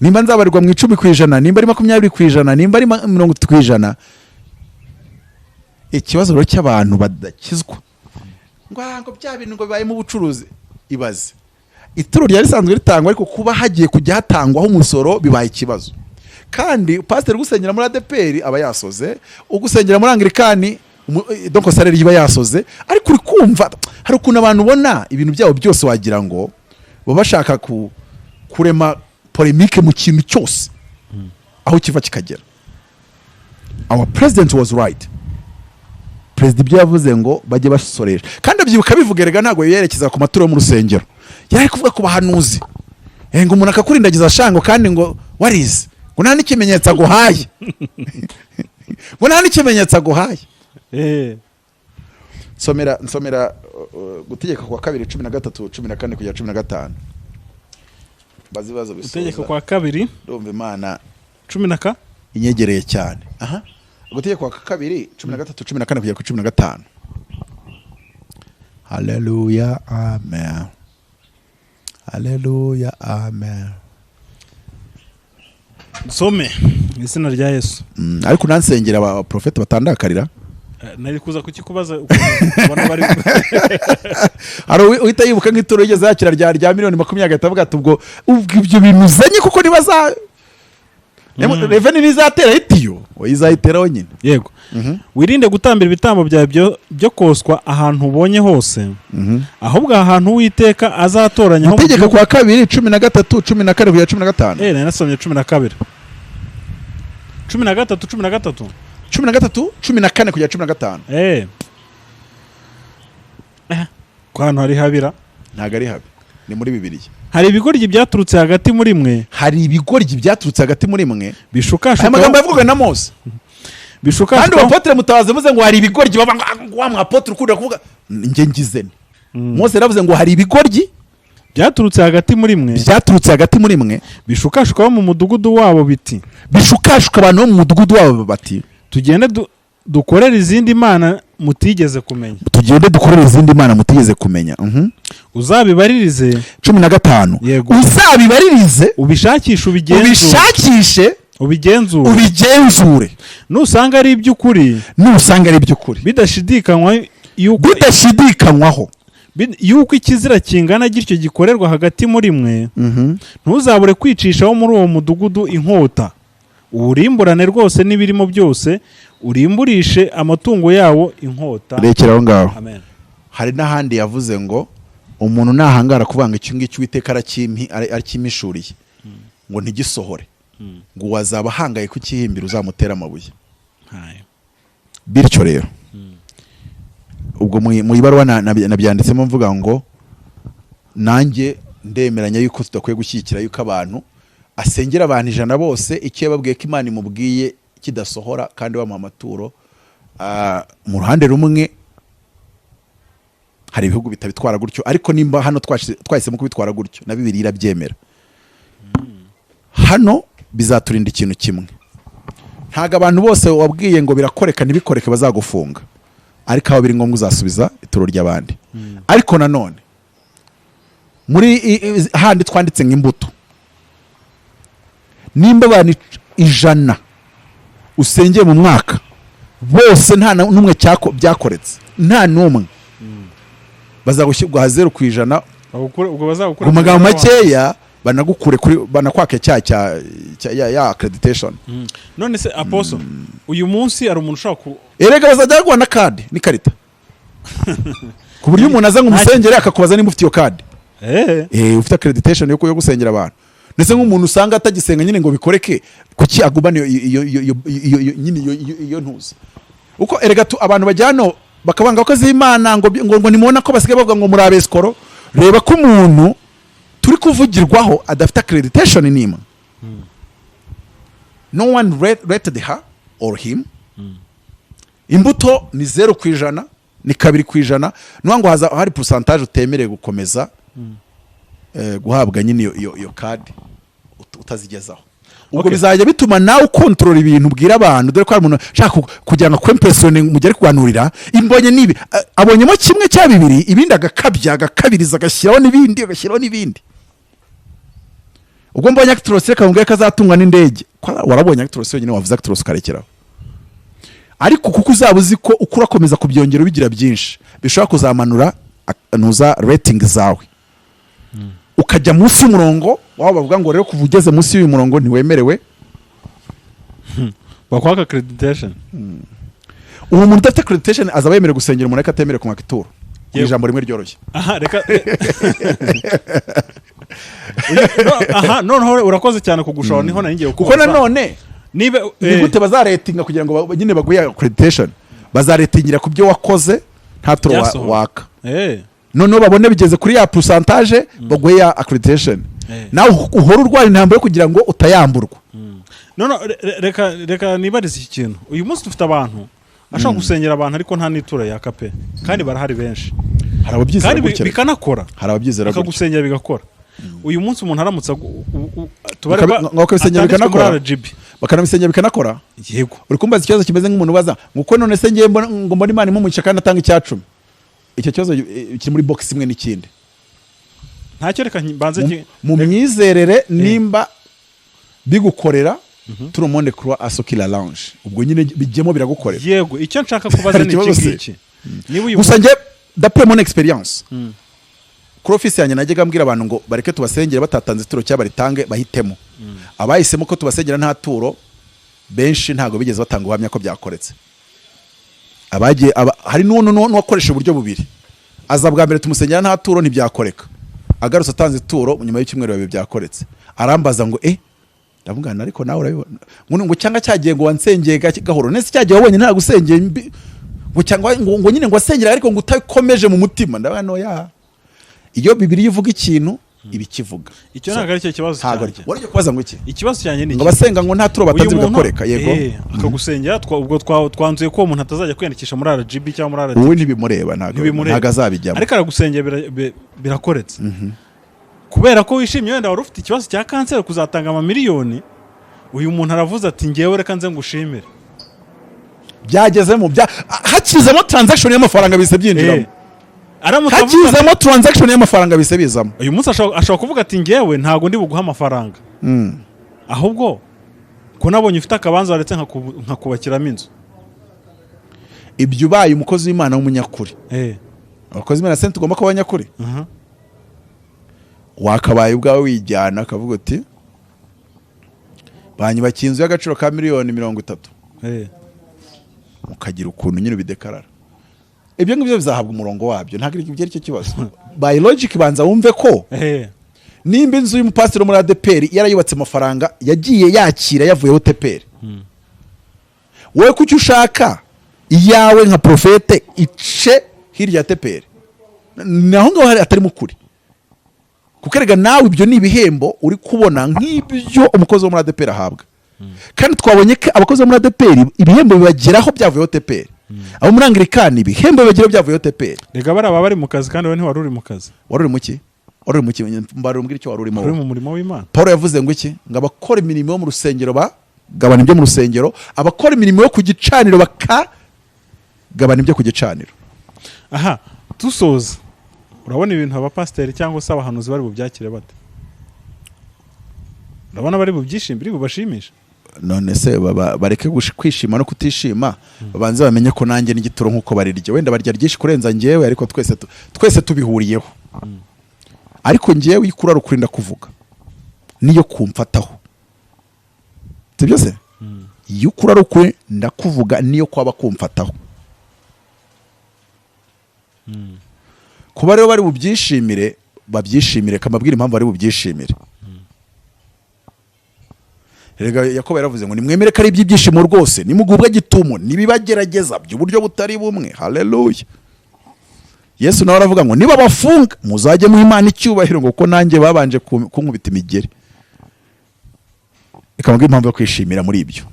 nimba nzabarirwa mu 10%, nimba ari 20%, nimba ari 30%. Ikibazo rero cy'abantu badakizwa ngo ngo bya bintu ngo bibayemo ubucuruzi. Ibaze, ituro ryari risanzwe ritangwa, ariko kuba hagiye kujya hatangwaho umusoro bibaye ikibazo. Kandi pasiteri ugusengera muri ADEPR aba yasoze, ugusengera muri Anglikani donc salaire iba yasoze. Ariko uri kumva hari ukuntu abantu ubona ibintu byabo byose wagira ngo baba bashaka kurema polémique mu kintu cyose aho kiva kikagera. Our president was right. Perezida ibyo yavuze ngo bajye basoresha, kandi abyibuka bivuga, erega ntabwo yerekeza ku maturo yo mu rusengero, yari ari kuvuga ku bahanuzi. Ngo umuntu akakurindagiza shango, kandi ngo warize, ngo nta n'ikimenyetso aguhaye, ngo nta n'ikimenyetso aguhaye. Nsomera Gutegeka kwa Kabiri 13, 14 kugera 15. Bazi ibibazo Gutegeka bisoza. kwa Kabiri. Ndumva Imana Cumi na ka inyegereye cyane. Aha, Gutegeka kwa Kabiri 13, 14 kugera ku 15. Haleluya, amen, haleluya, amen. Nsome mu izina rya Yesu. Ariko unansengera abaprofeti batandakarira. Nari kuza kukikubaza ukuntu ubona bari Hari uhita yibuka nk'ituro yigeze yakira rya miliyoni 20, agahita avuga ati: Ubwo ibyo bintu uzanye, kuko niba za revenue ntizatera itiyo, oya, izayiteraho nyine." Yego. Wirinde gutambira ibitambo byawe byo koswa ahantu ubonye hose, ahubwo ahantu Uwiteka azatoranya ho mu Gutegeka gihugu. kwa Kabiri 13, 14 kugera 15. Nari nasomye 12, 13, 13. 13, 14 kugera 15. Ku hantu hari habira. Ntabwo ari habi, ni muri Bibiliya. Hari ibigoryi byaturutse hagati muri mwe. Hari ibigoryi byaturutse hagati muri mwe. Aya Bishukashuka magambo yavugwaga na Mose. Kandi Bishukashuka abapotre Mutabazi muze ngo hari ibigoryi baba ngo wa mwapotre ukunda kuvuga, njye ngize nti Mose yaravuze ngo hari ibigoryi byaturutse hagati muri mwe byaturutse hagati muri mwe bishukashuka bo mu mudugudu wabo biti: Bishukashuka abantu bo mu mudugudu wabo bati: Tugende dukorere izindi mana mutigeze kumenya. Tugende dukorere izindi mana mutigeze kumenya. Uzabibaririze. 15. Yego. Uzabibaririze. Ubishakishe, ubigenzure. Ubishakishe. Ubigenzure. Ubigenzure. Nusanga ari iby'ukuri, Nusanga ari iby'ukuri, bidashidikanywa yuko bidashidikanywaho yuko ikizira kingana gityo gikorerwa hagati muri mwe, ntuzabure kwicishaho muri uwo mudugudu inkota, uwurimburane rwose n'ibirimo byose, urimburishe amatungo yawo inkota. Rekera aho ngaho. Amen. Hari n'ahandi yavuze ngo umuntu nahangara kuvuga ngo icyo ngicyo Uwiteka arakimpishuriye, ngo ntigisohore, ngo wazaba ahangaye kukihimbira, uzamutera amabuye. Hayo. Bityo rero ubwo mu ibaruwa nabyanditsemo mvuga ngo nanjye ndemeranya yuko tudakwiye gushyigikira yuko abantu asengera abantu 100 bose icyo yababwiye ko Imana imubwiye kidasohora kandi bamuha amaturo. Mu ruhande rumwe hari ibihugu bitabitwara gutyo, ariko nimba hano twahisemo kubitwara gutyo, na Bibiliya irabyemera, hano bizaturinda ikintu kimwe: ntabwo abantu bose wabwiye ngo birakoreka ntibikoreke bazagufunga, ariko aho biri ngombwa uzasubiza ituro ry'abandi. Ariko nanone muri handi twanditse nk'imbuto, nimba abantu 100 usengeye mu mwaka bose nta n'umwe byakoretse, nta n'umwe, bazagushyirwa 0%. Ubwo bazagukura Mu magambo makeya, banagukure kuri, banakwake cya ya accreditation. None se apostle, uyu munsi hari umuntu ushobora ku Erega bazajya baguha na card n'ikarita, ku buryo umuntu aza ngo umusengere akakubaza niba ufite iyo card. Ufite accreditation yo gusengera abantu. Ndetse nk'umuntu usanga atagisenga nyine ngo bikoreke, kuki agumana iyo nyine iyo ntuzi uko? Erega abantu bajya hano bakabanga abakozi b'Imana ngo nimubona ko basigaye bavuga ngo muri abesikoro. Reba ko umuntu turi kuvugirwaho adafite accreditation n'imwe, no one rated her or him. Imbuto ni 0%, ni 2%. Nuvuga ngo haza hari pourcentage utemerewe gukomeza guhabwa nyine iyo card utazigezaho. Ubwo bizajya bituma nawe ukontorora ibintu ubwira abantu, dore ko hari umuntu ushaka kugira ngo akwimpressione mu gihe ari kuganurira imbonye nibi, abonyemo kimwe cya bibiri, ibindi agakabya, agakabiriza, agashyiraho n'ibindi, agashyiraho n'ibindi. Ubwo mbonye Actros, reka mubwire ko azatungwa n'indege. Ko warabonye Actros wenyine, wavuze Actros ukarekeraho. Ariko kuko uzaba uzi ko uko urakomeza kubyongera ubigira byinshi, bishobora kuzamanura ntuza rating zawe, ukajya munsi y'umurongo waba bavuga ngo rero kuva ugeze munsi y'uyu murongo ntiwemerewe. Bakwaka accreditation. Uwo muntu udafite accreditation azaba yemerewe gusengera umuntu, ariko atemerewe kumwaka ituro, mu ijambo rimwe ryoroshye. Aha reka aha noneho urakoze cyane kugushora, niho nari ngiye Kuko kukubaza. nanone Niba ni gute bazaretinga kugira ngo nyine baguhe accreditation? Bazaretingira ku byo wakoze nta turo Byasohowe. waka. Noneho babone bigeze kuri ya pourcentage, baguhe ya accreditation. Nawe uhora urwara intambara yo kugira ngo utayamburwa. No, reka nibarize iki kintu. Uyu munsi dufite abantu ashobora gusengera abantu ariko nta n'ituro yaka pe, kandi barahari benshi. Hari ababyizera Kandi gutya. bikanakora. Hari ababyizera gutya. Akagusengera bigakora. Uyu munsi umuntu aramutse tubare Ngo bakabisengera atanditswe muri bikanakora? RGB. Bakanabisengera bikanakora. Yego. Uri kumbaza ikibazo kimeze nk'umuntu ubaza ngo uko none se ngiye mbona ngo mbona Imana imugisha kandi atanga icyacumi. Icyo kibazo kiri muri box imwe n'ikindi. Ntacyo, reka mbanze Mu myizerere, nimba bigukorera, tout le monde croit à ce qu'il arrange. Ubwo nyine bijyemo, biragukorera. Yego, icyo nshaka kubaza Hari ni iki ikibazo se? ngiki: niba uyu Gusa njye, d'après mon expérience, kuri ofisi yanjye najyaga mbwira abantu ngo bareke tubasengere batatanze ituro cyangwa baritange, bahitemo. Abahisemo ko tubasengera nta turo, benshi ntabwo bigeze batanga ubuhamya ko byakoretse. Abagiye hari n'uwakoresha uburyo bubiri. Aza bwa mbere tumusengera nta turo, ntibyakoreka. Agarutse atanze ituro nyuma y'icyumweru 2, byakoretse. Arambaza ngo: "Eh," ndavuga, "ariko nawe urabibona," ngo cyangwa cyagiye ngo wansengeye gake gahoro nese cyagiye wabonye nta gusengeye mbi, ngo cyangwa ngo nyine ngo wasengera ariko ngo utakomeje mu mutima. Ndavuga: "No ya, iyo Bibiliya ivuga ikintu iba ikivuga." Icyo ntabwo ari cyo kibazo Ntabwo cyanjye. wari ugiye kubaza ngo iki? Ikibazo cyanjye ni Ngo iki? abasenga ngo nta turo batanze Uyu muntu- bigakoreka, yego. Akagusengera, ubwo twanzuye ko uwo muntu atazajya kwiyandikisha muri RGB cyangwa muri RGB. Wowe ntibimureba, ntabwo Ntibimureba. ntabwo azabijyamo. Ariko aragusengera, birakoretse. Kubera ko wishimye, wenda wari ufite ikibazo cya kanseri, kuzatanga amamiliyoni, uyu muntu aravuze ati: "Ngewe reka nze ngushimire." Byagezemo bya hakizamo transaction y'amafaranga, bise byinjiramo. Aramutse avuze ati- Hakizamo transaction y'amafaranga, bise bizamo. Uyu munsi ashobora kuvuga ati: "Ngewe ntabwo ndi buguhe amafaranga, ahubwo ko nabonye ufite akabanza, waretse nkakubakiramo inzu." Ibyo ubaye umukozi w'Imana w'umunyakuri, abakozi b'Imana se tugomba kuba abanyakuri, wakabaye ubwawe wijyana akavuga uti: "Banyubakiye inzu y'agaciro ka miliyoni 30," ukagira ukuntu nyine ubidekarara. Ibyo ngibyo bizahabwa umurongo wabyo, ntabwo ibyo ari cyo kibazo. By logic, banza wumve ko nimba inzu y'umupasiteri wo muri ADEPR yarayubatse amafaranga yagiye yakira yavuyeho TPR, wowe kuki ushaka iyawe nka prophète ice hirya ya TPR? Naho ngaho hari atarimo ukuri, kuko erega nawe ibyo ni ibihembo uri kubona nk'ibyo umukozi wo muri ADEPR ahabwa. Kandi twabonye ko abakozi bo muri ADEPR ibihembo bibageraho byavuyeho TPR, abo muri Anglikani ibihembo bibageraho byavuyeho TPR. Reka bariya baba bari mu kazi, kandi wowe ntiwari uri mu kazi. Wari uri mu ki? Wari uri mu ki? Mbarira umbwire icyo wari urimo. Uri mu murimo w'Imana. Paul yavuze ngo iki? Ngo abakora imirimo yo mu rusengero bagabana ibyo mu rusengero, abakora imirimo yo ku gicaniro bakagabana ibyo ku gicaniro. Aha dusoza, urabona ibintu abapasiteri cyangwa se abahanuzi bari bubyakire bate? Urabona bari bubyishimire, bubashimisha? None se bareke kwishima no kutishima, babanze bamenye ko nanjye n'igituro nk'uko barirya, wenda barya ryinshi kurenza njyewe, ariko twese tubihuriyeho. Ariko njyewe iyo ukuri ari ukuri ndakuvuga, niyo kumfataho, sibyo se? Iyo ukuri ari ukuri ndakuvuga, niyo kwaba kumfataho. Kuba rero bari bubyishimire, babyishimire. Kamabwira impamvu bari bubyishimire. Erega Yakobo yaravuze ngo: "Nimwemere ko ari iby'ibyishimo rwose nimugubwa gitumo nibibagerageza by'uburyo butari bumwe." Haleluya! Yesu nawe aravuga ngo: "Niba bafunga, muzajye muha Imana icyubahiro," ngo kuko nanjye babanje kunkubita imigeri. Reka mbabwire impamvu yo kwishimira muri ibyo.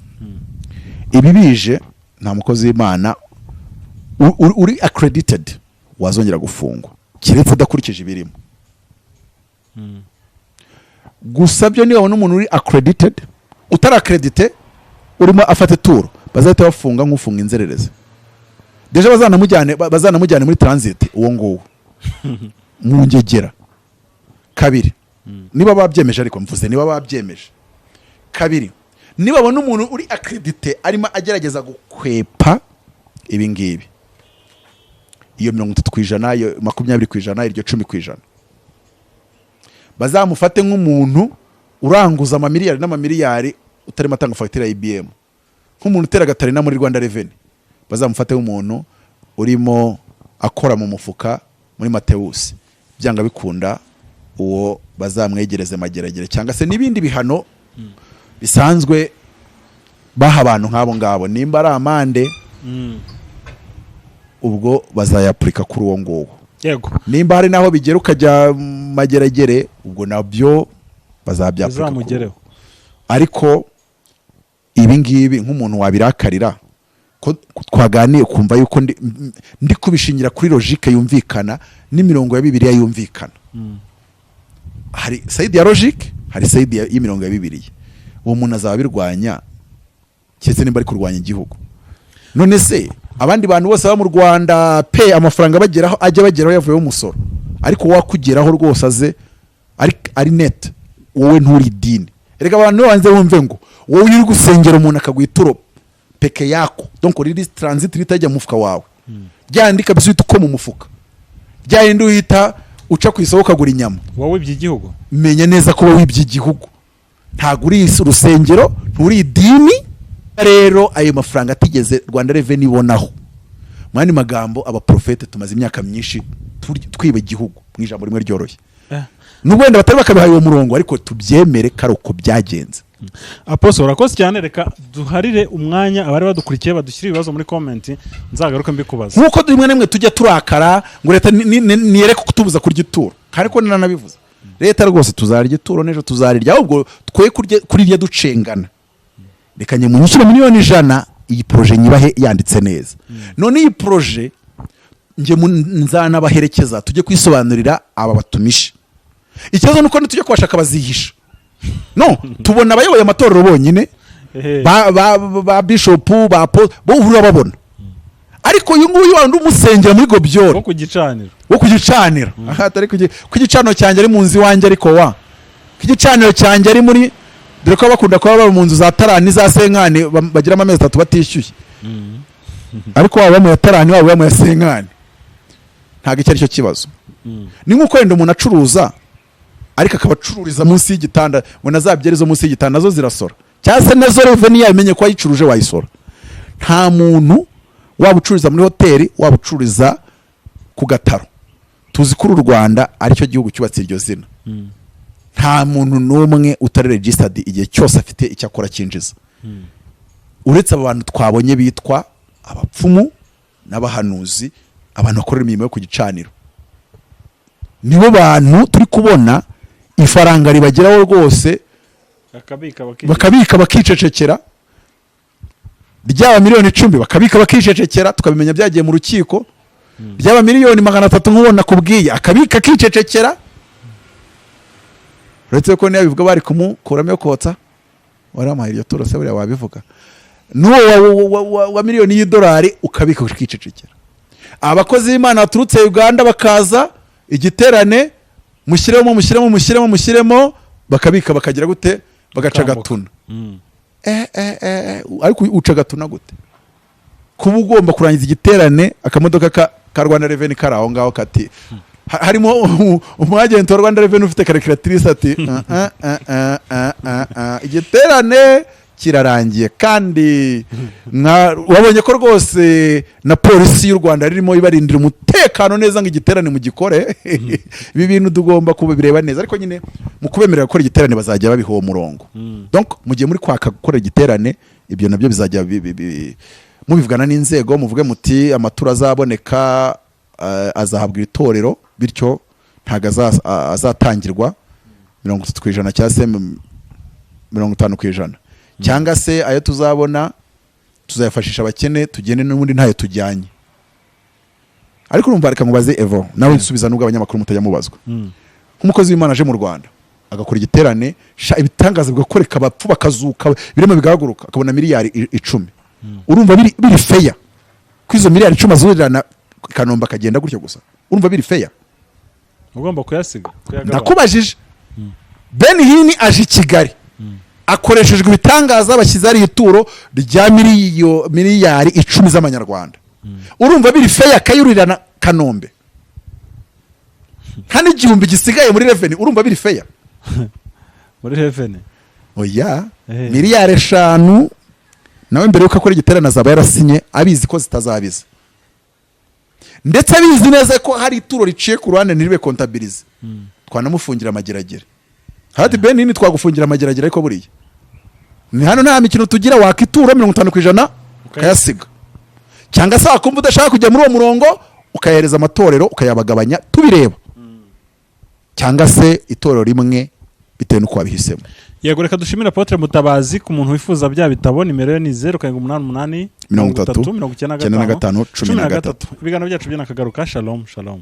Ibi bije, nta mukozi w'Imana uri accredited wazongera gufungwa, keretse adakurikije ibirimo. Gusa byo, niba wabona umuntu uri accredited, utari accrédité, urimo afata ituro, bazahita bafunga nk'ufunga inzererezi. Déjà bazanamujyane muri transit uwo nguwo mu ngegera. Kabiri, niba babyemeje, ariko mvuze niba babyemeje. Kabiri, niba babona umuntu uri accrédité arimo agerageza gukwepa ibi ngibi, iyo 30%, iyo 20%, iryo 10%, bazamufate nk'umuntu uranguza amamiliyari n'amamiliyari utarimo atanga fagitire ya EBM, nk'umuntu utera gatarina muri Rwanda Revenue. Bazamufate nk'umuntu urimo akora mu mufuka muri Matewusi. Byanga bikunda uwo bazamwegereze mageragere cyangwa se n'ibindi bihano bisanzwe baha abantu nk'abo ngabo, nimba ari amande. Ubwo bazayapurika kuri uwo nguwo. Nimba hari n'aho bigera ukajya mu mageragere, ubwo nabyo bazabyapurika kuri uwo. Bizamugereho. Ariko ibi ngibi, nk'umuntu wabirakarira ko twaganiye, kumva yuko ndi kubishingira kuri logique yumvikana n'imirongo ya Bibiliya yumvikana. Hari side ya logique, hari side y'imirongo ya Bibiliya. Uwo muntu azaba abirwanya, keretse nimba ari kurwanya igihugu. None se abandi bantu bose baba mu Rwanda pe, amafaranga bageraho ajya bageraho yavuyeho umusoro, ariko wakugeraho rwose aze ari net, wowe nturi idini. Reka abantu banze bumve ngo wowe uri gusengera umuntu akaguha ituro peke yako, donc riri transit ritajya mu mufuka wawe, ryandi kabisa uhita uko mu mufuka, ryandi uhita uca ku isoko ukagura inyama. Wowe iby'igihugu. Menya neza ko wowe wibye igihugu. Ntabwo uri urusengero, nturi idini. Rero ayo mafaranga atigeze Rwanda Revenue ibonaho, mu yandi magambo, abaprofete tumaze imyaka myinshi twiba igihugu, mu ijambo rimwe ryoroshye. Nubwo wenda batari bakabihaye uwo murongo, ariko tubyemere ko ari uko byagenze. Apostle, urakoze cyane. Reka duharire umwanya abari badukurikiye, badushyire ibibazo muri comment, nzagaruke mbikubaza. Nk'uko rimwe na rimwe tujya turakara ngo leta niyereke kutubuza kurya ituro, kandi ko nanabivuze, leta rwose tuzarya ituro n'ejo tuzarirya, ahubwo twe kurirya ducengana. Reka njye munyishyure miliyoni 100, iyi projet nyibahe yanditse neza. None iyi projet njye nzanabaherekeza tujye kwisobanurira aba batumishi. Ikibazo ni uko nitujya kubashaka bazihisha. No tubona abayoboye amatorero bonyine, ba bishopu, ba bo urababona, ariko uyu nguyu wandi umusengera muri gobyori wo ku gicaniro, wo ku gicaniro. Aha, atari ku gicaniro cyanjye ari mu nzu iwanjye, ariko wa ku gicaniro cyanjye ari muri, dore ko bakunda kuba baba mu nzu za tarani, za senkani, bagiramo amezi 3 batishyuye. Ariko waba mu ya tarani, waba mu ya senkani, ntabwo icyo ari cyo kibazo. Ni nk'uko wenda umuntu acuruza, ariko akaba acururiza munsi y'igitanda, ngo na za byeri zo munsi y'igitanda nazo zirasora, cyangwa se nazo revenue yabimenye ko wayicuruje wayisora. Nta muntu, waba ucururiza muri hoteli, waba ucururiza ku gataro, tuzi ko uru Rwanda aricyo gihugu cyubatse iryo zina, nta muntu n'umwe utari registered igihe cyose afite icyo akora cyinjiza, uretse aba bantu twabonye bitwa abapfumu n'abahanuzi, abantu bakorera imirimo yo ku gicaniro. Nibo bantu turi kubona ifaranga ribageraho rwose, bakabika, bakigira. Bakabika bakicecekera. Ryaba miliyoni 10 bakabika bakicecekera, tukabimenya byagiye mu rukiko. Ryaba miliyoni 300 nk'uwo nakubwiye, akabika akicecekera, uretse ko niyo bivuga bari kumukuramo yo kotsa. Waramuhaye iryo turo se buriya wabivuga? N'uwo wa miliyoni y'idolari ukabika ukicecekera. Abakozi b'Imana baturutse Uganda bakaza igiterane, mushyiremo, mushyiremo, mushyiremo, mushyiremo, bakabika, bakagira gute? Bagaca Bakambuka. gatuna. Ariko uca gatuna gute kuba ugomba kurangiza igiterane, akamodoka ka Rwanda Revenue kari aho ngaho, kati harimo umwagenti wa Rwanda Revenue ufite calculatrice, ati: "Ah, ah, ah, ah, ah, ah, ah, igiterane kirarangiye." Kandi wabonye ko rwose na polisi y'u Rwanda ririmo ibarindira umutekano neza ngo igiterane mugikore. Ibi bintu tugomba kubireba neza, ariko nyine mu kubemerera gukora igiterane bazajya babiha uwo murongo. Donc mu gihe muri kwaka gukora igiterane, ibyo nabyo bizajya mubivugana n'inzego, muvuge muti amaturo azaboneka azahabwa itorero, bityo ntabwo azatangirwa 30% cyangwa se 50%, cyangwa se ayo tuzabona tuzayafashisha abakene, tugende n'ubundi ntayo tujyanye. Ariko urumva, reka nkubaze Evo, nawe nsubiza, nubwo abanyamakuru mutajya mubazwa. Nk'umukozi w'Imana aje mu Rwanda agakora igiterane, sha, ibitangaza bigakoreka, abapfu bakazuka, birimo bigahaguruka, akabona miliyari 10, urumva biri fair ko izo miliyari 10 azurirana i Kanombe akagenda gutyo gusa? Urumva biri fair? Ugomba kuyasiga, kuyagabanya. Ndakubajije. Ben Hinn aje i Kigali, akoreshejwe ibitangaza, bashyize hariya ituro rya miliyari 10 z'amanyarwanda, urumva biri fair akayurirana Kanombe nta n'igihumbi gisigaye muri revenue? Urumva biri fair? Muri revenue? Oya. Eh. Miliyari 5 nawe mbere yuko akora igiterane azaba yarasinye, abizi ko zitazabiza, ndetse abizi neza ko hari ituro riciye ku ruhande ntiribe comptabilisé. Twanamufungira amageragere hati Ben Hinn, twagufungira amageragere. Ariko buriya ni hano nta mikino tugira, waka ituro 50% ukayasiga. Cyangwa se wakumva udashaka kujya muri uwo murongo, ukayahereza amatorero, ukayabagabanya tubireba, cyangwa se itorero rimwe, bitewe n'uko wabihisemo. Yego, reka dushimire Apotre Mutabazi. Ku muntu wifuza bya bitabo, nimero ye ni 0788 30 95 95 13. Ibiganiro byacu by'Akagaruka. Shalom, shalom.